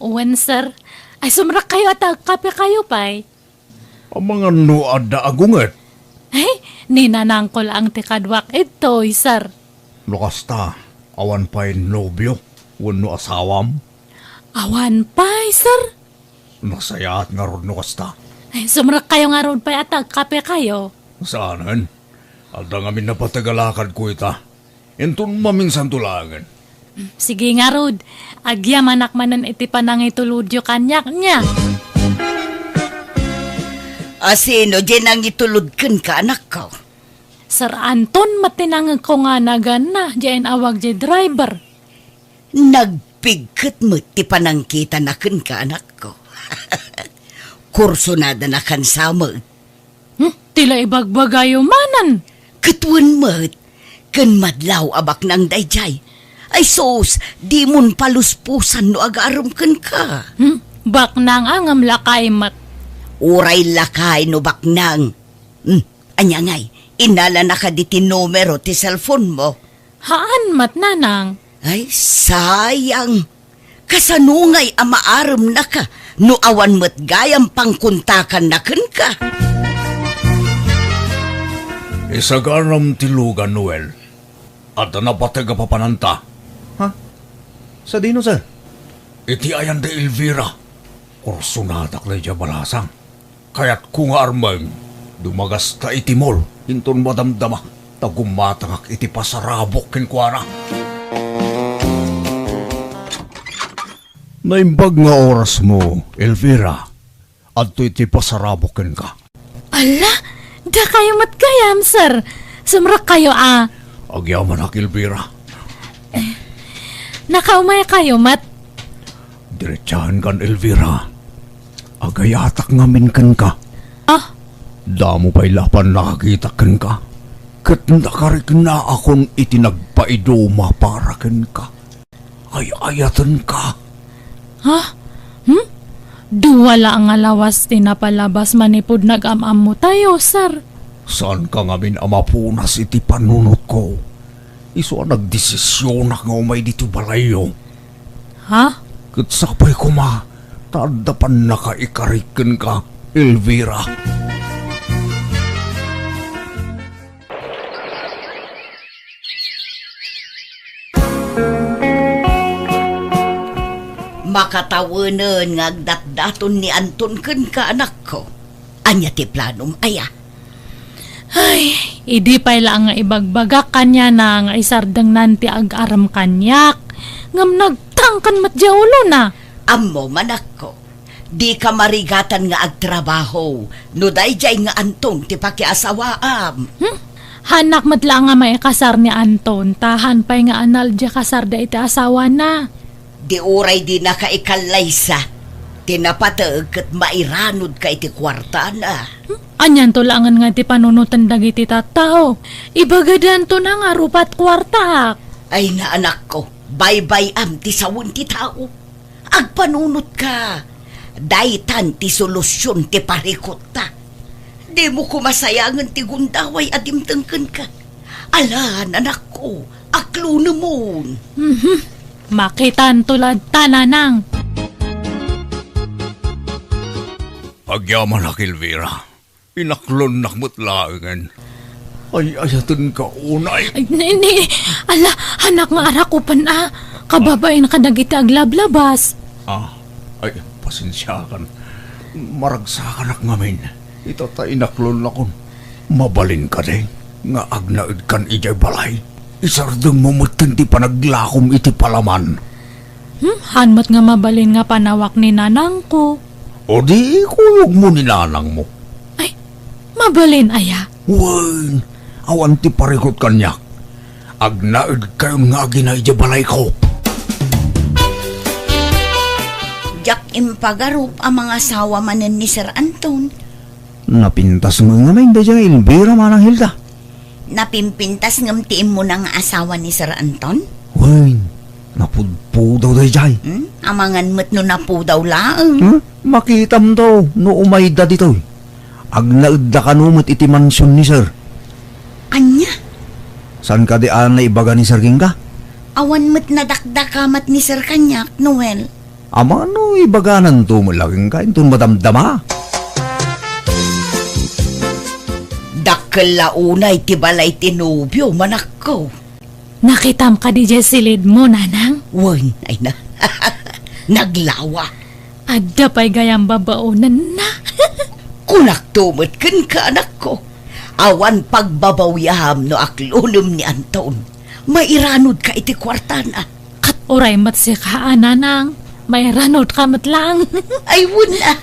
Wen, sir. Ay, sumrekkayo a ta agkapekayo pay. Amangan no adda agunget. Ay, ni nanangko laeng ti kaduak ditoy, sir. No kasta, awan pay nobio wenno asawam? Awan pay, sir. Nasayaat ngarud no kasta. Ay, sumrekkayo ngarud pay a ta agkapekayo. Saanen? Adda ngamin napateg a lakadko ita. Inton maminsanto laengen. Sige ngarud, agyamanak manen iti panangitulodyo kaniak, nia. Asino diay nangitulod kenka, anakko? Sir Anton met ti nangegko nga naganna, diay inawag diay driver. Nagpigket met ti panangkitana kenka, anakko. Kursunadana kansa met. Hmm, ti la ibagbagayo manen. Ket wen met, ken madlaw a baknang daydiay. Ay sus, dimon paluspusan no agarem kenka. Hmm, baknang a ngem lakay met. Uray lakay no baknang. Hmm, ania ngay, innalanaka diti numero ti cellphone mo? Haan met, nanang. Ay, sayang. Kasano ngay a maaremnaka no awan met gayam pangkontakanna kenka? Isaganam ti lugan, Noel. Adda napateg a papananta. Ha? Sadino, sir? Iti ayan da Elvira. Kursunadak daydiay a balasang. Kayatko nga armeng, dumagasta iti mall, inton madamdama, ta gumatangak iti pasarabok kenkuana. Naimbag nga orasmo, Elvira. Adtoy ti pasarabok kenka. Ala, dakayo met gayam, sir. Sumrekkayo a. Agyamanak, Elvira. Nakaumaykayo met. Diretsahankan, Elvira. Agayatak ngamin kenka. Ah? Damo pay la a pannakakitak kenka. Ket nakariknaakon iti nagpaiduma para kenka. Ay-ayatenka. Ha? Hmm? Dua la nga lawas ti napalabas manipud nag-am-ammotayo, sir. Saanka ngamin a mapunas iti panunotko. Isu a nagdesisionak nga umay ditoy balayyo. Ha? Ket sapay koma ta adda pannakaikarik kenka, Elvira. Makatawenen nga agdatdaton ni Anton kenka, anakko. Ania ti planom, aya? Ay, idi pay laeng nga ibagbagak kaniana nga isardengnan ti agarem kaniak, ngem nagtangken met diay ulona. Ammom, anakko, dika marigatan nga agtrabaho no daydiay nga Anton ti pakiasawaam. Hmm? Haanak met laeng nga maikasar ni Anton, ta haan pay nga anal diay kasarda iti asawana. Di uray dinaka ikallaysa ti napateg ket mairanodka iti kuartana. Hmm? Anianto laengen nga ti panunoten dagiti tattao? Ibagadanto na nga rupat kuartaak. Ay, naanakko, baybay-am ti sawen ti tao. Agpanunotka. Daytan ti solusion ti parikutta. Dimo koma sayangen ti gundaway a dimteng kenka. Ala, anakko, aklonemon. Mhm. Makitanto latta, nanang. Agyamanak, Elvira. Inaklonnak met laengen. Ay, ayatenka unay. Ay, ni, ni, ala, haanak nga arakupen a. Kababain kadagiti aglablabas. Ah, ay, pasensiakan. Maragsakanak ngamin. Ita ta inaklonnakon. Mabalin kadi nga agnaedkan idiay balay? Isardengmo metten ti panaglakom iti palaman. Hmm? Haan met nga mabalin nga panawak ni nanangko. O di ikuyogmo ni nanangmo. Ay, mabalin aya? Wen, awan ti parikut kaniak. Agnaedkayon nga agina idiay balayko. Diak impagarup a mangasawa manen ni Sir Anton. Napintas ngamin daydiay nga Elvira, Manang Hilda. Napimpintas ngem ti immuna nga asawa ni Sir Anton? Wen, napudpudaw daydiay. Hmm? Amangan met no napudaw laeng. Hmm? Makitamto no umayda ditoy. Agnaedda kano met iti mansion ni Sir. Ania? Saan kadi a naibaga ni Sir kenka? Awan met nadakdakamat ni Sir kaniak, Noel. Amangan no ibagananto met la kenka inton madamdama. Dakkel la unay ti balay ti nobio, manakko. Nakitam kadi diay silidmo, nanang? Wen, ay na. Naglawa. Adda pay gayam babaonenna. Kunakto met kenka, anakko. Awan pagbabawiam no aklonem ni Anton. Mairanodka iti kuartana. Ket uray met sika a, nanang, mairanodka met laeng. Ay, wen a.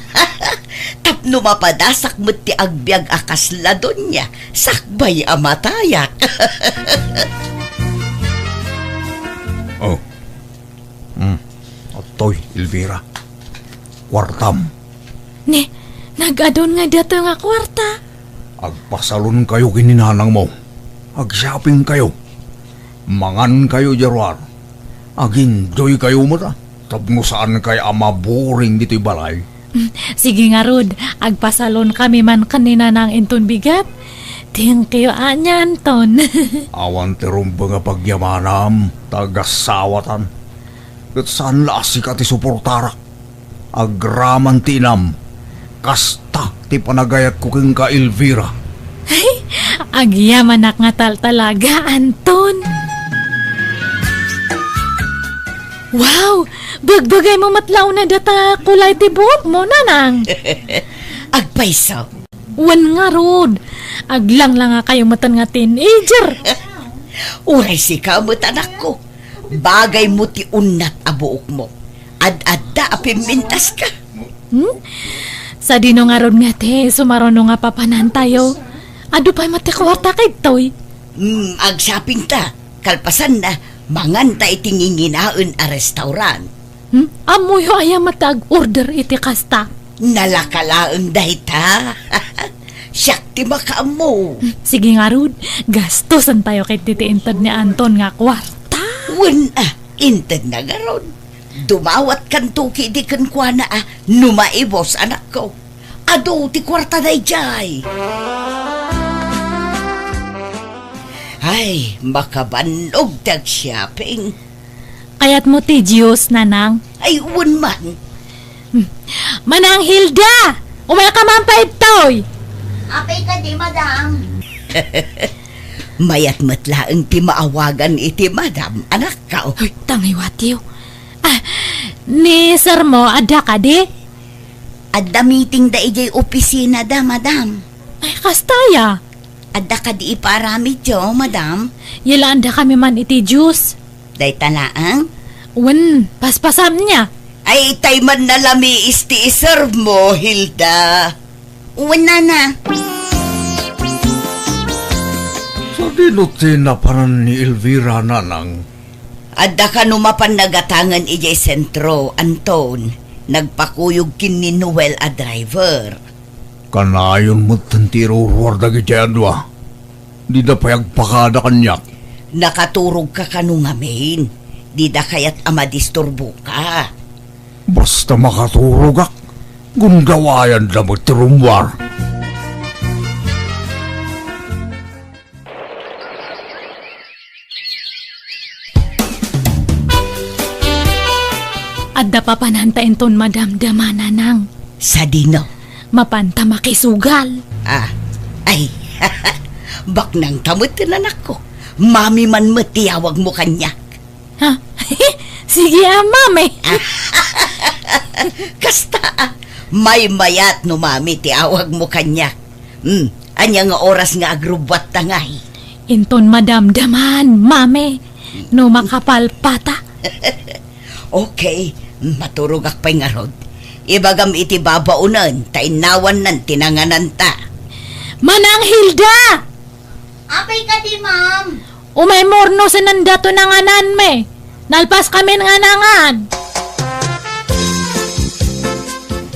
Tapno mapadasak met ti agbiag a kasla donia, sakbay a matayak. Oh. Hmm. Adtoy, Elvira. Kuartam. Ni, nag-adun nga datoy nga kuarta. Agpasalonkayo ken ni nanangmo. Agshoppingkayo. Mangankayo idiay ruar. Ag-enjoykayo met, a, tapno saankayo a maboring ditoy balay. Mm, sige ngarud, agpasalonkami man ken ni nanang inton bigat. Thank you, ania, Anton. Awan ti rumbeng a pagyamanam, ta agasawatan. Ket saan la a sika ti suportarak. Agraman ti inam, kasta ti panagayatko kenka, Elvira. Ay, agyamanak nga taltalaga, Anton. Wow! Bagbagaymo met la unay data kulay ti buokmo, nanang. Agpayso. Wen ngarud, aglanglangakayo metten nga teenager. Uray sika met, anakko. Bagaymo ti unnat a buokmo. Ad-adda a pimmintaska. Hmm? Sadino ngarud nga ti sumaruno nga papanantayo? Adu pay met ti kuarta kadtoy. Hmm, agshoppingta. Kalpasanna, manganta iti nginginaen a restaurant. Hmm? Ammoyo aya met ti ag-order iti kasta? Nalaka laeng dayta. Siak ti makaammo. Hmm, sige ngarud, gastusentayo ketdi ti inted ni Anton nga kuarta. Wen a, intedna ngarud. Dumawatkanto ketdi kenkuana a no maibus, anakko. Adu ti kuarta daydiay. Ay, makabannog ti agshopping. Kayatmo ti juice, Nanang? Ay, wen man. Hmm. Manang Hilda! Umayka man pay ditoy! Apay kadi, madam? Mayat met laeng ti maawagan iti madam, anakko. Uy, tangiwatiw. Ah, ni sirmo, adda kadi? Adda meeting da idiay opisina da, madam. Ay, kasta aya? Adda kadi ipaaramidyo, madam? Yalaandakami man iti juice. Dayta laeng? Wen, paspasam nia. Ay, tay man nalamiis ti iserve mo, Hilda. Wen, nana. Sadino ti napanan ni Elvira, nanang? Adda kano mapan nagatangen idiay sentro, Anton. Nagpakuyog ken ni Noel a driver. Kanayon met ti iruruar dagiti adua. Dida pay agpakada kaniak. Nakaturogka kano ngamin. Dida kayat a madisturboka. Basta makaturogak, gundawayanda met ti rummuar. Adda papananta inton madamdama, nanang. Sadino? Mapanta makisugal. Ah, ay, baknangta met, anakko. Mami man met ti awagmo kaniak. Ha? Sige, a, mami. Kasta, a. Maymayat no mami ti awagmo kaniak. Hmm, ania nga oras nga agrubbuatta ngay? Inton madamdaman, mami, no makapalpata. Okay, maturogak pay ngarud. Ibagam iti babaonen, ta innawannan ti nangananta. Manang Hilda! Apay kadi, ma'am? Umaymo no sinanda to nangananmi. Nalpaskamin nga nangan.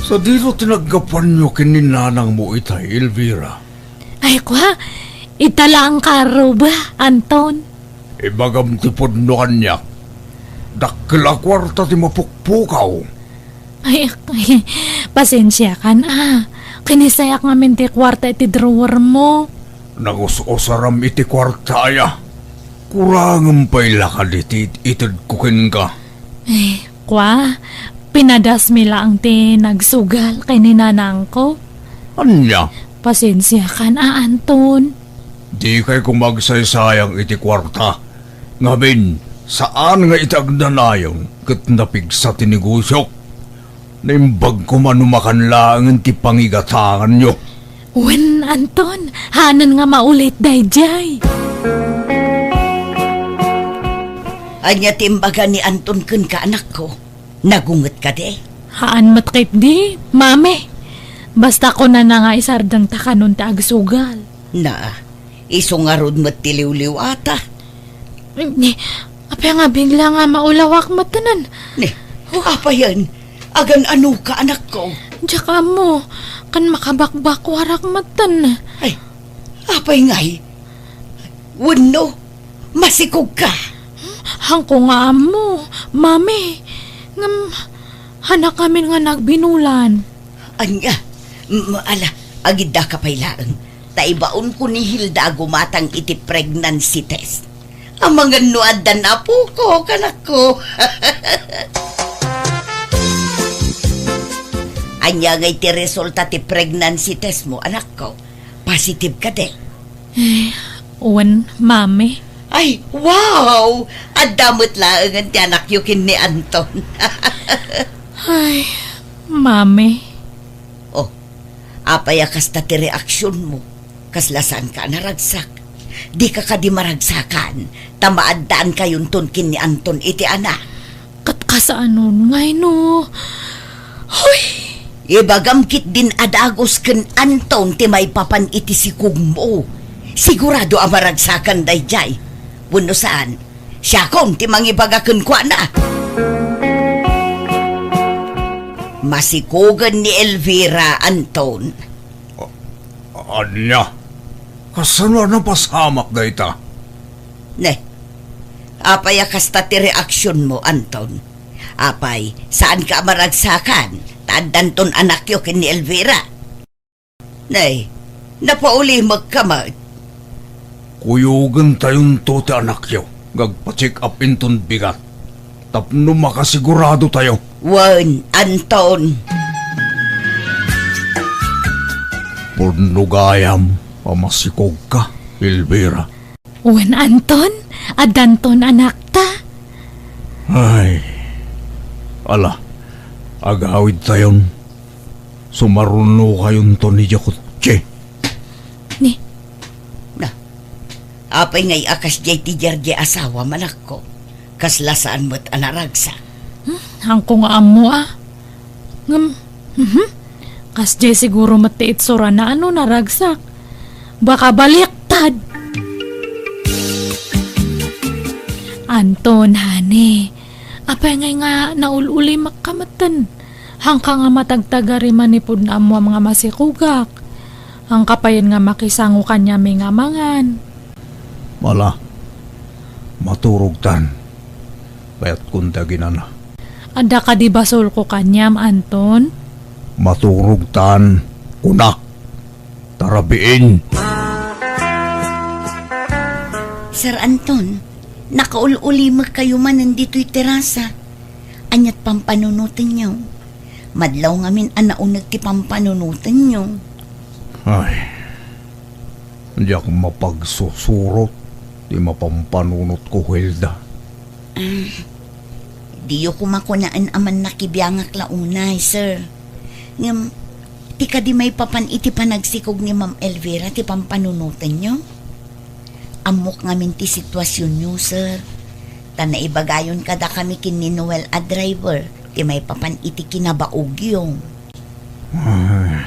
Sadino ti naggapuanyo ken ni nanangmo itay, Elvira? Ay, kua, ita laeng karuba, Anton. Ibagam ti pudno kaniak. Dakkel a kuarta ti mapukpukaw. Ay, ay, pasensiakan, a. Kinisayak ngamin ti kuarta iti drawer mo. Nagus-usaram iti kuarta aya. Kurangem pay la kadi ti it-itedko kenka. Eh, kua, pinadasmi laeng ti nagsugal ken ni nanangko. Ania? Pasensiakan, a, Anton. Dikay koma agsaysayang iti kuarta. Ngamin, saan nga iti agnanayon ket napigsa ti negosiok. Naimbag koma no makan laengen ti pangigatanganyo. Wen, Anton, haanna nga maulit daydiay. Ania ti imbaga ni Anton kenka, anakko? Nagunget kadi? Haan met ketdi, mami. Basta kunana nga isardengta kanon ti agsugal. Na, isu ngarud met ti liwliwata. Ni, apay nga bigla nga maulawak metten? Ni, oh. Apayen? Agan-anoka, anakko? Diak ammo, ken makabakbakuarak metten. Ay, apay ngay? Wenno, masikogka? Haanko nga ammo, mami. Ngem, haannak ngamin nga nagbinulan. Ania? M-, ala, agiddaka pay laeng. Ta ibaonko ni Hilda a gumatang iti pregnancy test. Amangan no addan apoko, kanakko. Ania ngay ti resulta ti pregnancy test mo, anakko? Positive kadi? Eh, wen, mami. Ay, wow! Adda met laengen ti anakyo ken ni Anton. Ay, mami. Oh, apay a kasta ti reaksionmo? Kasla saanka a naragsak? Dika kadi maragsakan, ta maaddaankayon ken ni Anton iti anak. Ket kasaanon ngay no? Hoy! Ibagam ketdin a dagus ken Anton ti maipapan iti sikogmo. Sigurado a maragsakan daydiay. Wenno saan, siakon ti mangibaga kenkuana. Masikogen ni Elvira, Anton. A-, ania? Kasano a napasamak dayta? Ne, apay a kasta ti reaksionmo, Anton? Apay, saanka a maragsakan, ta addanton anakyo ken ni Elvira? Nay, napaulimekka met. Kuyogentayonto ti anakyo nga agpa-check up inton bigat tapno makasiguradotayo. Wen, Anton. Pudno gayam a masikogka, Elvira. Wen, Anton, addanton anakta. Ay, ala, agawidtayon. Sumarunokayonton idiay kotse. Ni? Na, apay ngay a kasdiay ti diardiay asawam, anakko? Kasla saan met a naragsak. Hmm, haanko nga ammo, a. Ngem, mhm. Kasdiay siguro met ti itsurana a no naragsak. Baka baliktad. Anton, honey, apay ngay nga naul-ulimekka metten? Haanka nga matagtagari manipud no ammoam nga masikogak. Haanka payen nga makisango kaniami nga mangan. Ala, maturogtan. Kayatkon ti aginana. Adda kadi basolko kaniam, Anton? Maturogtan, kunak. Tarabiin. Sir Anton, nakaul-ulimekkayo manen ditoy terasa. Aniat pampanunotenyo? Madlaw ngamin a nauneg ti pampanunotenyo. Ay, diak mapagsusurot ti mapampanunotko, Hilda. Ah, diyo koma kunaen a mannakibiangak la unay, sir. Ngem, ti kadi maipapan iti panagsikog ni Ma'am Elvira ti pampanunotenyo? Ammok ngamin ti situasionyo, sir. Ta naibagayon kadakami ken ni Noel a driver ti maipapan iti kinabaogyo. Ay,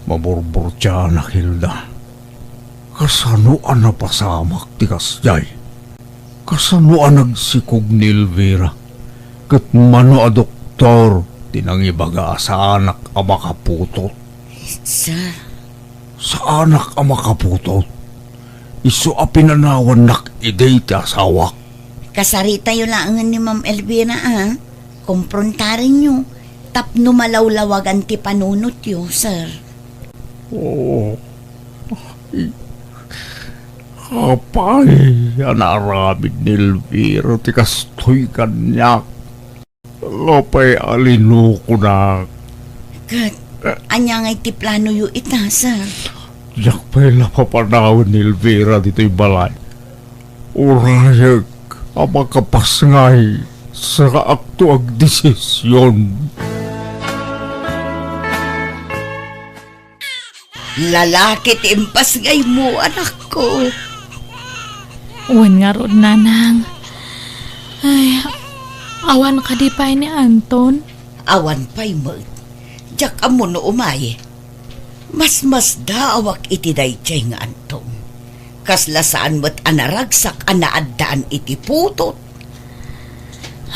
maburburtianak, Hilda. Kasano a napasamak ti kasdiay? Kasano a nagsikog ni Elvira ket mano a doktor ti nangibaga a saanak a makaputot? Sir. Saanak a makaputot? Isu a pinanawannak idi ti asawak. Kasaritayo laengen ni Ma'am Elvira, a. Komprontarenyo tapno malawlawagan ti panunotyo, sir. Oo. Ay, apay a naaramid ni Elvira ti kastoy kaniak? Apay a linukonak? Ket ania ngay ti planoyo ita, sir? Diak pay la papanawen ni Elvira ditoy balay. Urayek a makapasngay, sakaakto agdesision. Lalaki ti impasngaymo, anakko. Wen ngarud, nanang. Ay, awan kadi pay ni Anton? Awan pay met. Diak ammo no umay. Masmasdaawak iti daydiay nga Anton. Kasla saan met a naragsak a naaddaan iti putot.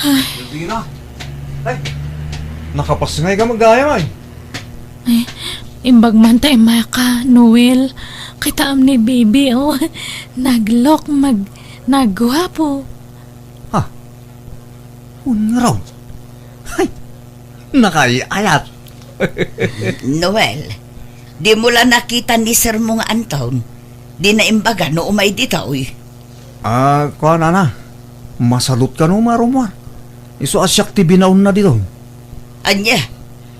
Ay. Elvira! Ay! Nakapasngay ka met gayam, ay! Ay, imbag man ta immaka, Noel. Kitaem ni Bibi, oh. Naglook, mag-, nagguapo. Ha? Unraw? Ay! Nakaay-ayat! Noel, dimo la nakita ni sermo nga Anton? Dina imbaga no umay ditoy. Ah, kuan, nana. Masalot kano, marumar. Isu a siak ti binaonna ditoy. Ania?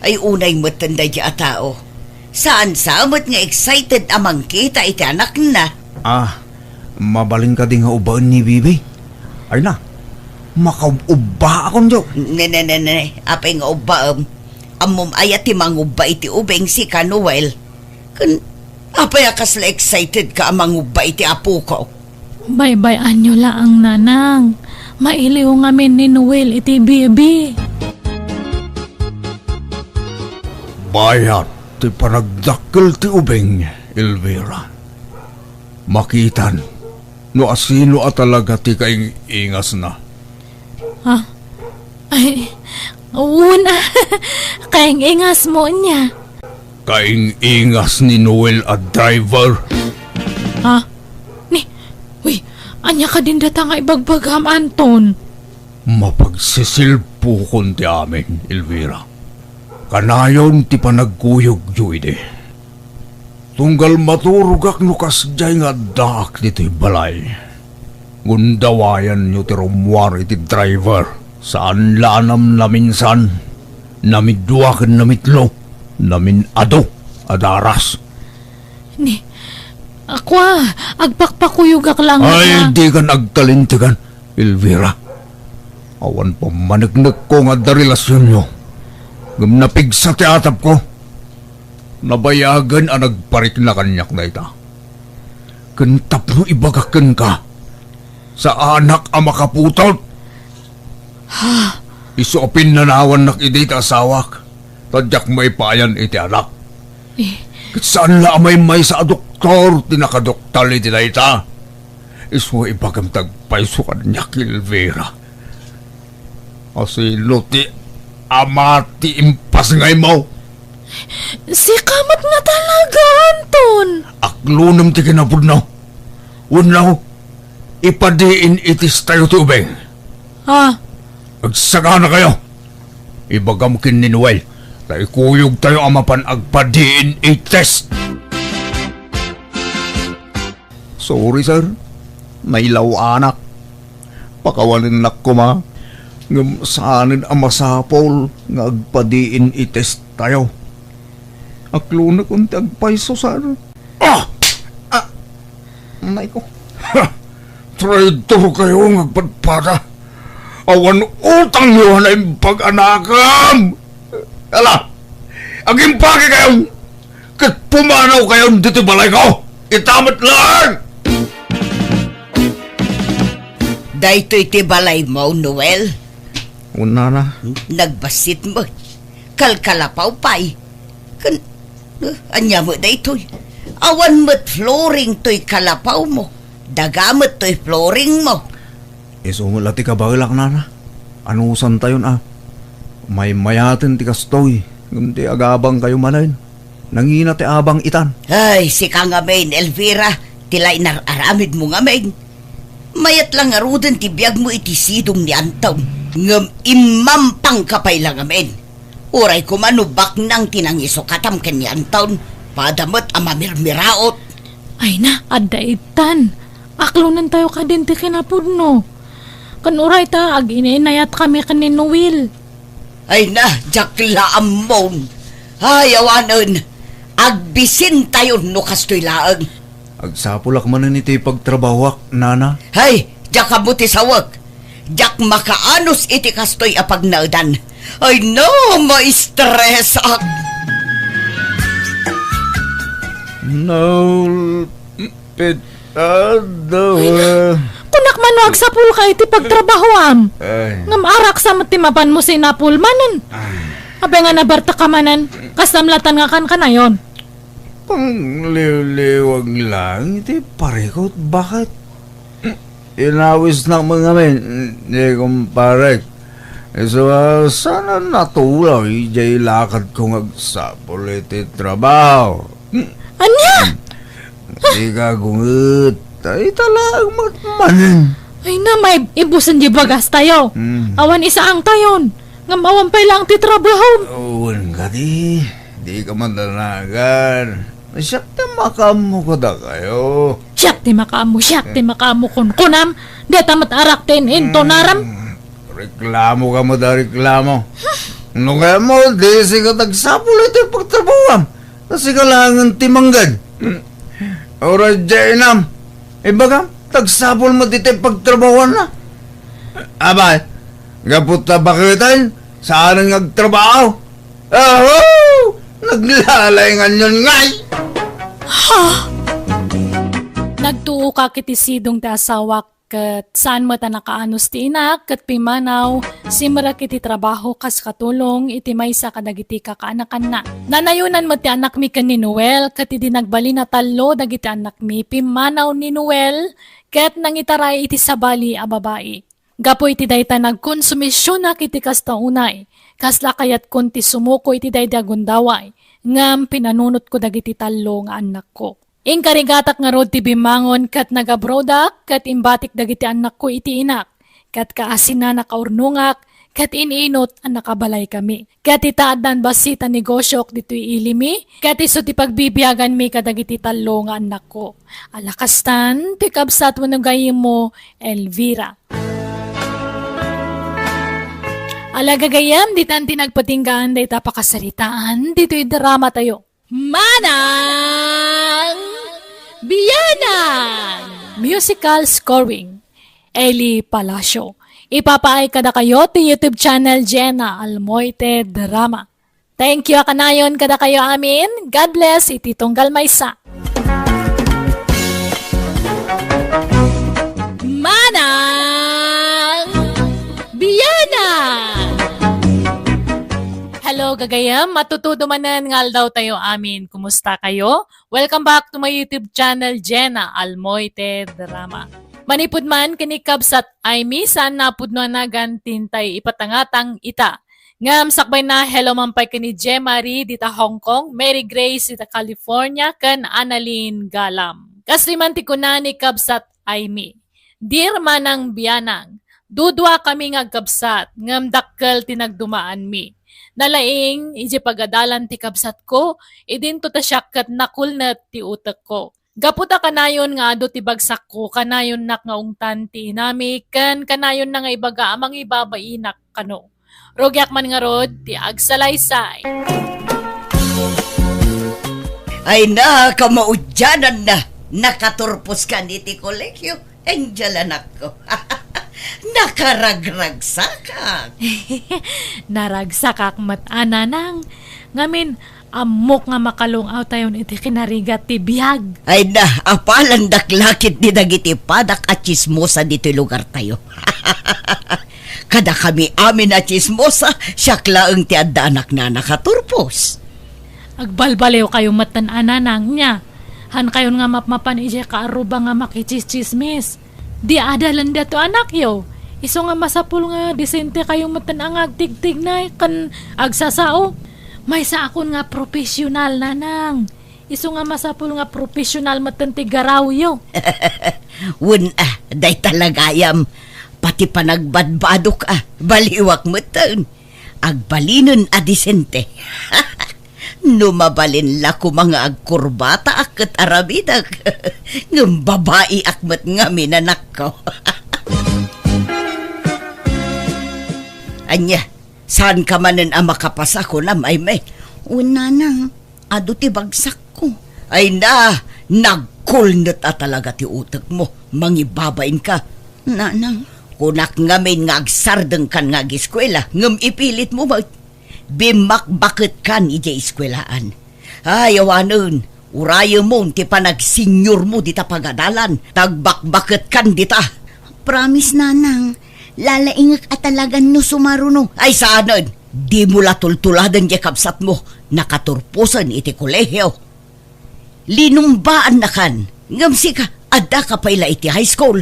Ay, unay metten daydi a tao. Saan sa met nga excited a mangkita iti anakna? Ah, mabalin kadi nga ubbaen ni Bibi? Ay na, makaub-ubbaakon, Jo. Ne, ne, ne, ne. Apay nga ubbaem? Ammom aya ti mangubba iti ubing, sika, Noel? Ken apay a kasla excited ka a mangubba iti apoko? Baybay-anyo laeng, nanang. Mailiw ngamin ni Noel iti Bibi. Bayat ti panagdakkel ti ubing, Elvira. Makitan no asino a talaga ti kaing-ingasna. Ha? Ay, una, kaing-ingasmo ania? Kaing-ingas ni Noel a driver. Ha? Ni, uy, ania kadin data nga ibagbagam, Anton? Mapagsisilpukon ti amin, Elvira. Kanayon ti panagkuyogyo idi. Tunggal maturogak no kasdiay nga addaak ditoy balay. Gundawayanyo ti rummuar iti driver. Saan la a namnaminsan, namidua ken namitlo, namin-adu a daras. Ni, akua, agpakpakuyogak lang. Ay, nga dikan agkalintegan, Elvira. Awan pammaneknekko nga adda relasionyo. Ngem napigsa ti atapko. Nabayagen a nagparikna kaniak dayta. Ken tapno ibagak kenka, saanak a makaputot. Isu a pinnanawannak idi ti asawak, ta diak maipayan iti anak. Eh. Ket saan la a maymaysa a doktor ti nakadoktal iti dayta. Isu a ibagam ti agpayso kaniak, Elvira. Asino ti ama ti impasngaymo? Sika met nga talaga, Anton. Aklonem ti kinapudno. Wenno, ipa-D N A test tayo ti ubing. Ah. Agsaganakayo. Ibagam ken ni Noel, ta ikuyog tayo a mapan agpa-D N A test. Sorry, sir. Nailaw-anak. Pakawanennak koma, ngem saanen a masapul nga agpa-D N A test tayo. Aklonekon ti agpayso, sir. Ah! Ah! Nay ko. Ha! Traitor kayo nga agpadpada. Awan utangyo a naimbag a nakam! Ala! Agimbagikayon! Ket pumanawkayon ditoy balayko! Ita met laeng! Daytoy ti balaymo, Noel? Wen, nana. Nagbassit met. Kalkalapaw pay. Ken, eh, ania met daytoy? Awan met flooring toy kalapawmo. Daga met toy flooringmo. Isu met la ti kabaelak, nana. Anusantayon a. Maymayaten ti kastoy, ngem ti agabangkayo manen, nangina ti abang itan. Ay, sika ngamin, Elvira, ti la inar-aramidmo ngamin. Mayat la ngaruden ti biagmo iti sidong ni Anton, ngem immampangka pay la ngamin. Uray koma no baknang ti nangisukatam ken ni Anton, pada met a mamirmiraot. Ay na, adda ittan. Aklonentayo kadin ti kinapudno. Ken uray ta, aginainayatkami ken ni Noel. Ay na, diak la ammon. Ay, awanen. Agbisintayon no kastoy laeng. Agsapulak manen iti pagtrabahoak, nana. Hay, diak ammo ti sawek. Diak makaanus iti kastoy a pagnaedan. Ay na, maistresak. No, pit-, Adu. Ay na, kunak man no agsapulka iti pagtrabahoam. Ay. Ngem araksa met ti mapanmo sinapul manen. Ay. Apay nga nabartek ka manen, kastam latan nga kankanayon. Pangliwliwag lang iti parikut, bakit? Inawisnak met ngamin, ni kumparek. Isu a, saan a natulaw idiay lakadko nga agsapul iti trabaho. Ania? Dika gunget. Ay, talagang matmanen. Ay na, maibusen di bagas tayo. Hmm. Awan isaang tayon. Ngem awan pay lang ti trabaho. Wen kadi, dika madanagan. Siak ti makaammo kadakayo. Siak ti makaammo, siak ti makaammo kunkunam. Deta met arak ti in-intonaram. Hmm. Reklamo ka met a reklamo. No kayatmo, di sika ti agsapul iti pagtrabahoam. Ta sika laengen ti mangged. Uray diay inam. Ibagam, ti agsapul met iti pagtrabahoanna. Abay, gapu ta baketen, saanen nga agtrabaho. Aho! Naglalainganyon ngay! Ha? Nagtuokak iti sidong ti asawak ket saan met a nakaanus ti inak ket pimmanaw, simrek iti trabaho kas katulong iti maysa kadagiti kakaanakanna. Nanayonan met ti anakmi ken ni Noel ket idi nagbalin a tallo dagiti anakmi, pimmanaw ni Noel ket nangitaray iti sabali a babai. Gapu iti dayta, nagkonsumisionak iti kasta unay. Kasla kayatkon ti sumuko iti daydi a gundaway, ngem pinanunotko dagiti tallo nga annakko. Inkarigatak ngarud ti bimmangon ket nagabrodak ket imbatik dagiti annakko iti inak, ket kaasina nakaurnongak ket in-inut a nakabalaykami. Ket ita addan bassit a negosiok ditoy ilimi, ket isu ti pagbibiaganmi kadagiti tallo nga annakko. A la kastan, ti kabsat wenno gayyemmo, Elvira. Ala gagayyem, ditan ti nagpatinggaan dayta pakasaritaan ditoy dramatayo. Manang Bianang! Musical scoring, Eli Palacio. Ipapaay kadakayo ti YouTube channel Jenna Almoite Drama. Thank you a kanayon kadakayo amin. God bless iti tunggal maysa. Manang Bianang! Hello, gagayyem. Matutudo manen nga aldawtayo amin. Kumusta kayo? Welcome back to my YouTube channel, Jenna Almoite Drama. Manipud man ken ni Kabsat Aimee, saan nga pudno a nagan ti intay ipatangatang ita. Ngem sakbayna, hello man pay ken ni Jemarie dita Hong Kong, Mary Grace dita California, ken Annalyn Galam. Kastoy man ti kuna ni Kabsat Aimee, "Dear Manang Bianang, duduakami nga agkabsat, ngem dakkel ti nagdumaanmi. Nalaing, idiay pagadalan ti kabsatko, idinto ta siak ket nakulnet ti utekko. Gapu ta kanayon nga adu ti bagsakko, kanayonnak nga ungtan ti inami, ken kanayonna nga ibaga a mangibabainak kano. Rugiak man ngarud ti agsalaysay." Ay na, kamaudiananna, nakaturpos kan iti kolegio, Angel anakko. Nakaragragsakak. Naragsakak met a, nanang. Ngamin, ammok nga makalung-awtayon iti kinarigat ti biag. Ay na, apalandak la ketdi dagiti padak a tsismosa ditoy lugartayo. Kadakami amin a tsismosa, siak laeng ti adda anakna a nakaturpos. Agbalbaliwkayo metten a, nanang, nia. Hankayon nga mapmapan idiay kaarruba nga makitsismis. Di adalen daytoy anakyo. Isu nga masapul nga disentekayo metten a nga agtigtignay ken agsasao. Maysaakon nga professional, nanang. Isu nga masapul nga professional metten ti garawyo. Wen a, dayta la gayam. Pati panagbadbadok a, baliwak metten. Agbalinen a disente. No mabalin la koma nga agkurbataak ket aramidek, ngem babaiak met ngamin, anakko. Ania, saanka manen a makapasa, kunam, Aimee? Wen, nanang, adu ti bagsakko. Ay na, nagkulnet a talaga ti utekmo. Mangibabainka. Nanang. Kunak ngamin nga agsardengkan nga agiskuela, ngem ipilitmo met. Bimmakbaketkan idiay iskuelaan. Ay, awanen, urayemon ti panagsenyormo dita pagadalan. Tagbakbaketkan dita. Promise, nanang. Lalaingek a talagan no sumaruno. Ay, saanen. Dimo la tultuladen diay kabsatmo. Nakaturposen iti kolegio. Linumbaannakan. Ngem sika, addaka pay la iti high school.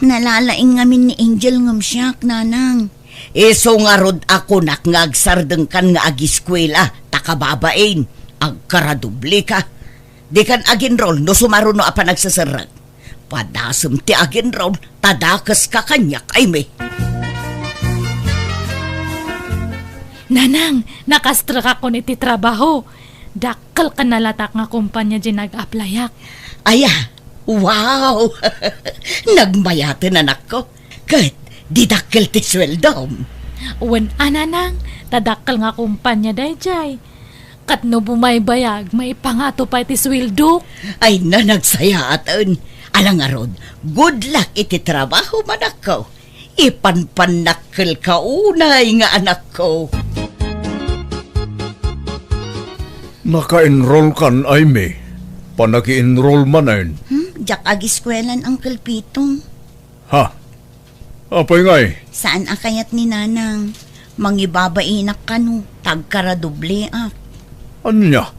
Nalalaing ngamin ni Angel ngem siak, nanang. Isu ngarud a kunak nga agsardengkan nga agiskuela, ta kababain, agkaradobleka. Dikan agenrol no sumaruno a panagseserrek. Padasem ti agenrol, ta dakeska kaniak, Aimee. Nanang, nakastrekakon iti trabaho. Dakkel ken nalatak nga kompania diay nag-applyak. Aya, wow! Nagmayaten, anakko. Ket di dakkel ti sueldom. Wen a, nanang, ta dakkel nga kompania daydiay. Ket no bumaybayag, maipangato pay ti sueldok. Ay na, nagsayaaten. Ala ngarud, good luck iti trabaho, anakko. Ipanpannakkelka unay nga anakko. Naka-enroll kan, Aimee? Panaki-enroll manen? Hmm? Diak agiskuelan, Uncle Pitong. Ha? Apay ngay? Saan a kayat ni Nanang. Mangibabainak kano, ta agkaradobleak. Ania?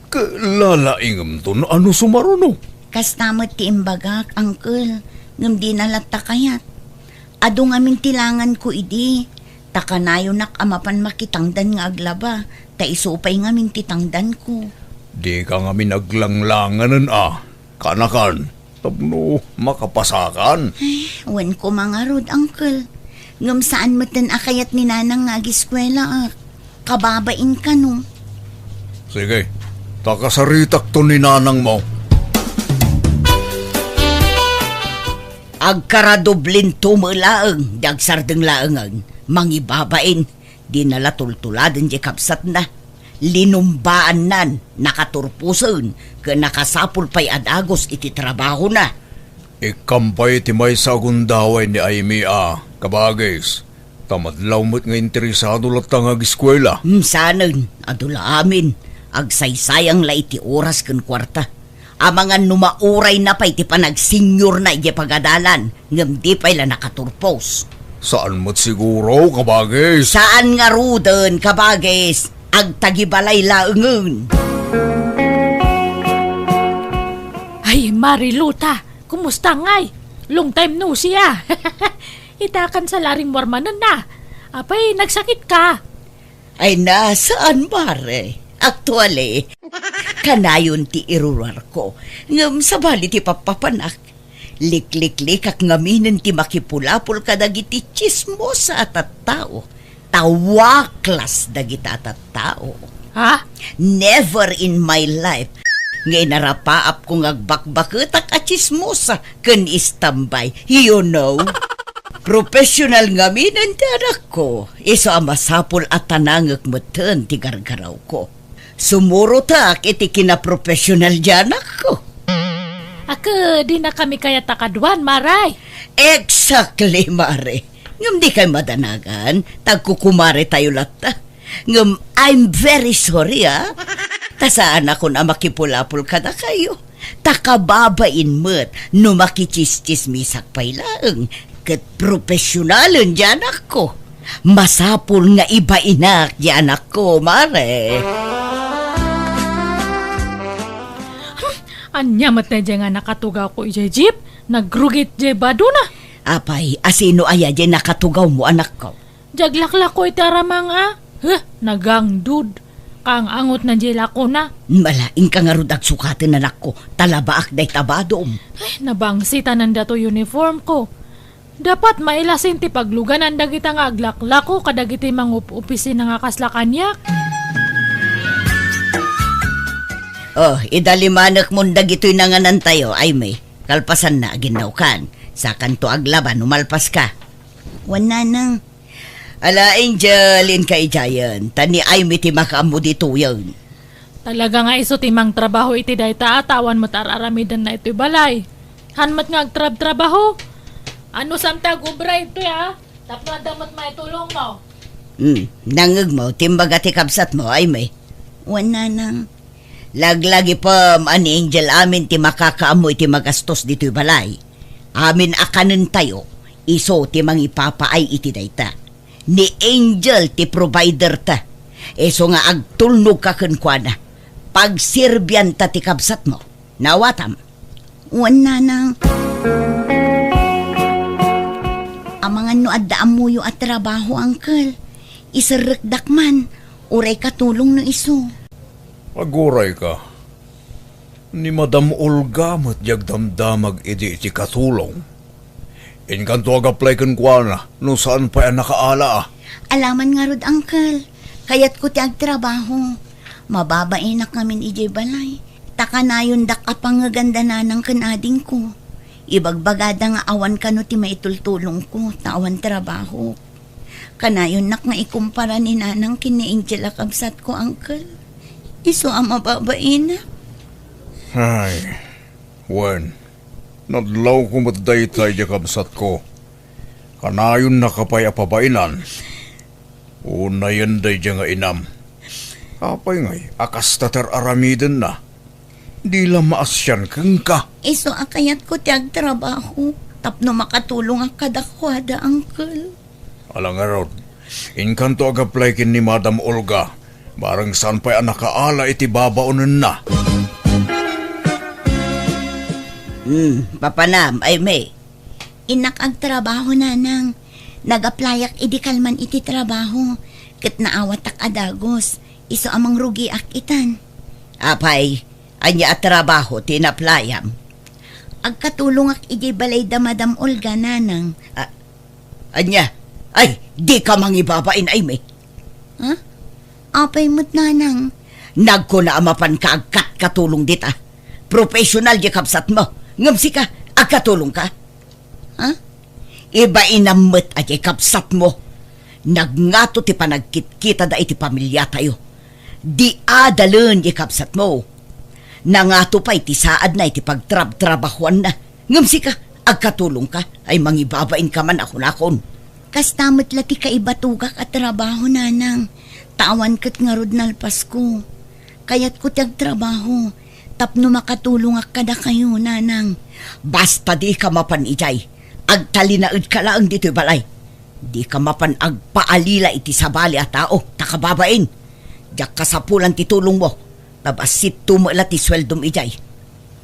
Ket lalaingemto no sumaruno? Kasta met ti imbagak, Uncle, ngem dina latta kayat. Adu ngamin ti langanko idi, ta kanayonak a mapan makitangdan nga aglaba, ta isu pay ngamin ti tangdanko. Dika ngamin aglanglanganen a, kanakan, tapno makapasakan. Ay, wen koma ngarud, Uncle. Ngem saan metten a kayat ni Nanang nga agiskuela, ah. Kababain kano. Sige, ta kasaritakto ni Nanangmo. Agkaradublinto met laeng, di agsardeng laengen, mangibabain, di nalatultuladen di kabsatna. Linumbaannan, nakaturposen, ken nakasapul pay a dagus iti trabahona. Ikkam pay ti maysa a gundaway ni Aimee a, kabagis. Ta madlaw met nga interesado latta nga agiskuela. Hmm, sanen, adu la amin. Agsaysayang la iti oras ken kuarta. Amangan no maurayna pay ti panagsenyorna idiay pagadalan, ngem di pay la nakaturpos. Saan met siguro, kabagis? Saan ngaruden, kabagis? Agtagibalay laengen. Ay, Mariluta, kumusta ngay? Long time no see, ah. Ita, kansa la rin mo armanen na. Apay, nagsakit ka? Ay, na, saan, mare? Actually, kanayon ti iruruarko. Ngem sabali ti pappapanak. Likliklikak ngaminen ti makipulapol kadagiti tsismosa a tattao. Ta waklas dagita a tattao. Ha? Never in my life nga inarapaapko nga agbakbaketak a tsismosa ken istambay. You know? Professional ngaminen ti anakko. Isu a masapul a tanangek metten ti gargarawko. Sumurotak iti kinaprofessional ti anakko. Ake, di na kami kayat a kaduan, Maray. Exactly, Mare. Ngem di kay madanagan, ta agkukumaretayo latta. Ngem I'm very sorry, ah. Ta saanakon a makipulapol kadakayo. Ta kababain met no makitsistsismisak pay laeng ket profesionalen ti anakko. Masapul nga ibainak ti anakko, Mare. Hmm, ania met daydiay nga nakatugawko idiay jeep? Nagrugit diay badona. Apay, asino aya diay nakatugawmo, anakko? Diay aglaklako iti aramang a, huh, nagangdud. Kaang-angot na diay lakona. Mala, inka ngarud agsukaten, anakko, ta labaak dayta badom. Ay, nabangsitanan dato uniform ko. Dapat mailasin ti pagluganan dagita nga aglaklako kadagiti mangup-opisina nga kasla kaniak. Oh, idalimanekmon dagitoy nanganantayo, Aimee. Kalpasanna, aginnawkan. Sakanto aglaba no malpaska. Wen, Nanang. Ala, Angel, inka idiayen. Ta ni Aimee ti makaammo ditoyen. Talaga nga isu ti mangtrabaho iti dayta a ta awan met ar-aramidenna itoy balay. Han met nga agtrabtrabaho. Ano, saan ti agubra itoy, a? Tapno adda met maitulongmo. Hmm, nangngegmo ti imbaga ti kabsatmo, Aimee? Wen, Nanang. Laglagipem a ni Angel amin ti makakaammo iti magastos ditoy balay. Amin a kanentayo, isu ti mangipapaay iti dayta. Ni Angel ti provider ta. Isu nga agtulnog ka kenkuana. Pagserbianta ti kabsatmo. Naawatam? Wen, Nanang. Amangan no adda ammoyo a trabaho, Uncle. Iserrekdak man. Uray katulong no isu. Aguray ka. Ni Madam Olga met diay agdamdamag idi iti katulong. Inkanto ag-apply kenkuana no saan pay a nakaala a. Alaman ngarud, Uncle. Kayatko ti agtrabaho. Mababainak ngamin idiay balay. Ta kanayondak a pangngeganda nanang ken adingko. Ibagbagada nga awan kano ti maitultulongko, ta awan trabaho. Kanayonnak nga ikumpara ni Nanang ken ni Angel a kabsatko, Uncle. Isu a mababainak. Ay, wen, nadlawko met dayta idiay kabsatko. Kanayonnaka pay a pabainan. Unayen daydiay nga inam. Apay ngay a kasta ti ar-aramidenna? Di la maasian kenka. Isu a kayatko ti agtrabaho tapno makatulongak kadakuada, Uncle. Ala ngarud, inkanto ag-apply ken ni Madam Olga, bareng saan pay a nakaala iti babaonenna. Hmm, papanam, Aimee. Innak agtrabaho, Nanang. Nag-applyak idi kalman iti trabaho, ket naawatak a dagus. Isu a mangrugiak itan. Apay, ania a trabaho ti in-applyam? Agkatulongak idiay balay da Madam Olga, Nanang. A-, ania? Ay, dika mangibabain, Aimee. Ha? Apay met, Nanang? Nagkuna a mapanka agkatkatulong dita. Professional diay kabsatmo. Ngem sika, agkatulongka? Ha? Ibainam met a diay kabsatmo. Nagngato ti panagkitkitada iti pamiliatayo. Di adalen diay kabsatmo. Nangato pay ti saadna iti pagtrabtrabahoanna. Ngem sika, agkatulongka, ay mangibabainka man a kunakon. Kasta met la ti kaibatogak a trabaho, Nanang. Ta awan ket ngarud nalpasko. Kayatko ti agtrabaho tapno makatulongak kadakayo, Nanang. Basta dika mapan idiay. Agtalinaedka laeng ditoy balay. Dika mapan agpaalila iti sabali a tao, ta kababain. Diak kasapulan ti tulongmo. Ta bassitto met la ti sueldom idiay.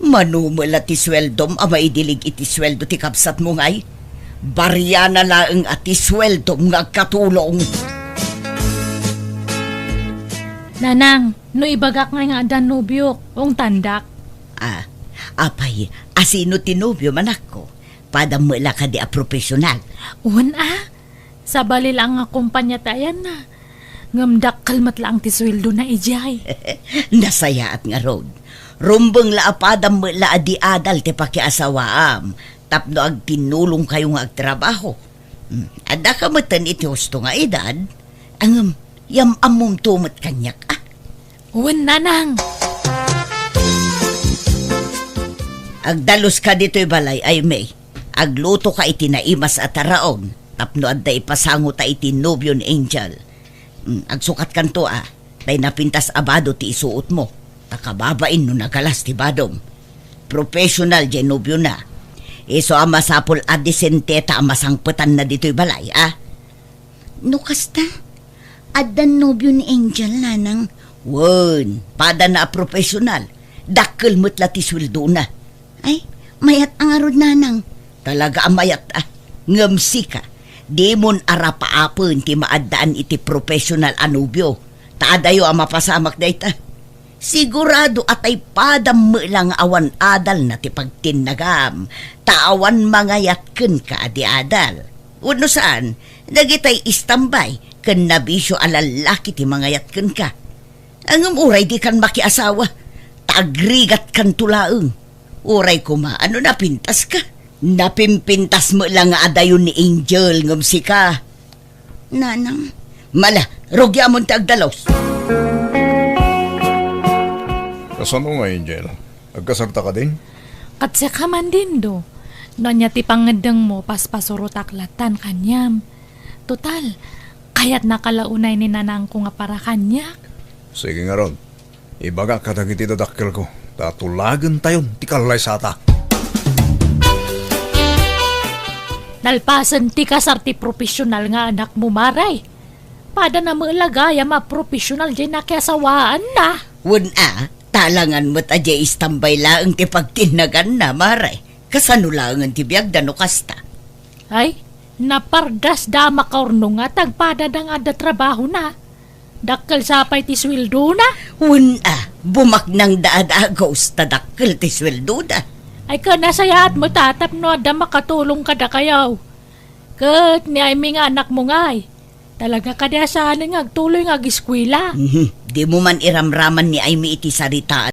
Mano met la ti sueldom a maidilig iti sueldo ti kabsatmo ngay? Bariana laeng a ti sueldom nga agkatulong. Nanang, no ibagak ngay nga addan nobiok, ungtandak. Ah, apay, asino ti nobio, manakko? Padam met la kadi a profesional? Wen a, sabali laeng nga kompania ti ayanna. Ngem dakkel met laeng ti sueldona idiay. Nasayaat ngarud. Rumbeng la a padam met la a di adal ti pakiasawaam tapno agtinnulongkayo nga agtrabaho. Hmm, addaka metten iti husto nga edad. Ngem, yam-ammomto met kaniak, a? Wen, Nanang. Agdaluska ditoy balay, Aimee. Aglutoka iti naimas a taraon tapno adda ipasangota iti nobio ni Angel. Mm, agsukatkanto, a. Tay napintas a bado ti isuotmo. Ta kababain no nagalas ti badom. Professional diay nobiona. Isu a masapul a disenteta a masangpetanna ditoy balay, a? No kasta, addan nobio ni Angel, Nanang. Wen, padana a professional. Dakkel met la ti sueldona. Ay, mayat a ngarud, Nanang. Talaga a mayat, a. Ngem sika, dimon arapaapen ti maaddaan iti professional a nobio. Ta adayo a mapasamak dayta. Sigurado a tay padam met la nga awan adalna ti pagtinnagam, ta awan mangayat kenka a di adal. Wenno saan, dagitay istambay ken nabisio a lallaki ti mangayat kenka. Ngem uray dikan makiasawa, ta agrigatkanto laeng. Uray koma, a no napintaska? Napimpintas met la nga adayo ni Angel ngem sika. Nanang. Mala, rugiamon ti agdalus. Kasano nga, Angel? Agkasarta kadin? Ket sika man, Dindo. No ania ti pangngeddengmo, paspasurotak latan kaniam. Total, kayatnaka la unay ni nanangko nga para kaniak. Sige ngarud. Ibagak kadagiti dadakkelko, ta tulagentayon ti kallaysata. Nalpasen ti kasar ti profesional nga anakmo, Mare. Padana met la gayam a profesional diay nakiasawaanna. Wen a, talangan met a diay istambay laeng ti pagtinnaganna, Mare. Kasano laengen ti biagda no kasta? Ay, napardasda a makaurnong nga tagpadana nga adda trabahona. Dakkel sa pay ti sueldona. Wen a, bumaknangda a dagus ta dakkel ti sueldoda. Ay, ken nasayaat met a tapno adda makatulong kadakayo. Ket ni Aimee nga anakmo ngay, talaga kadi a saanen nga agtuloy nga ageskuela. Mhm. Dimo man iramraman ni Aimee iti sarita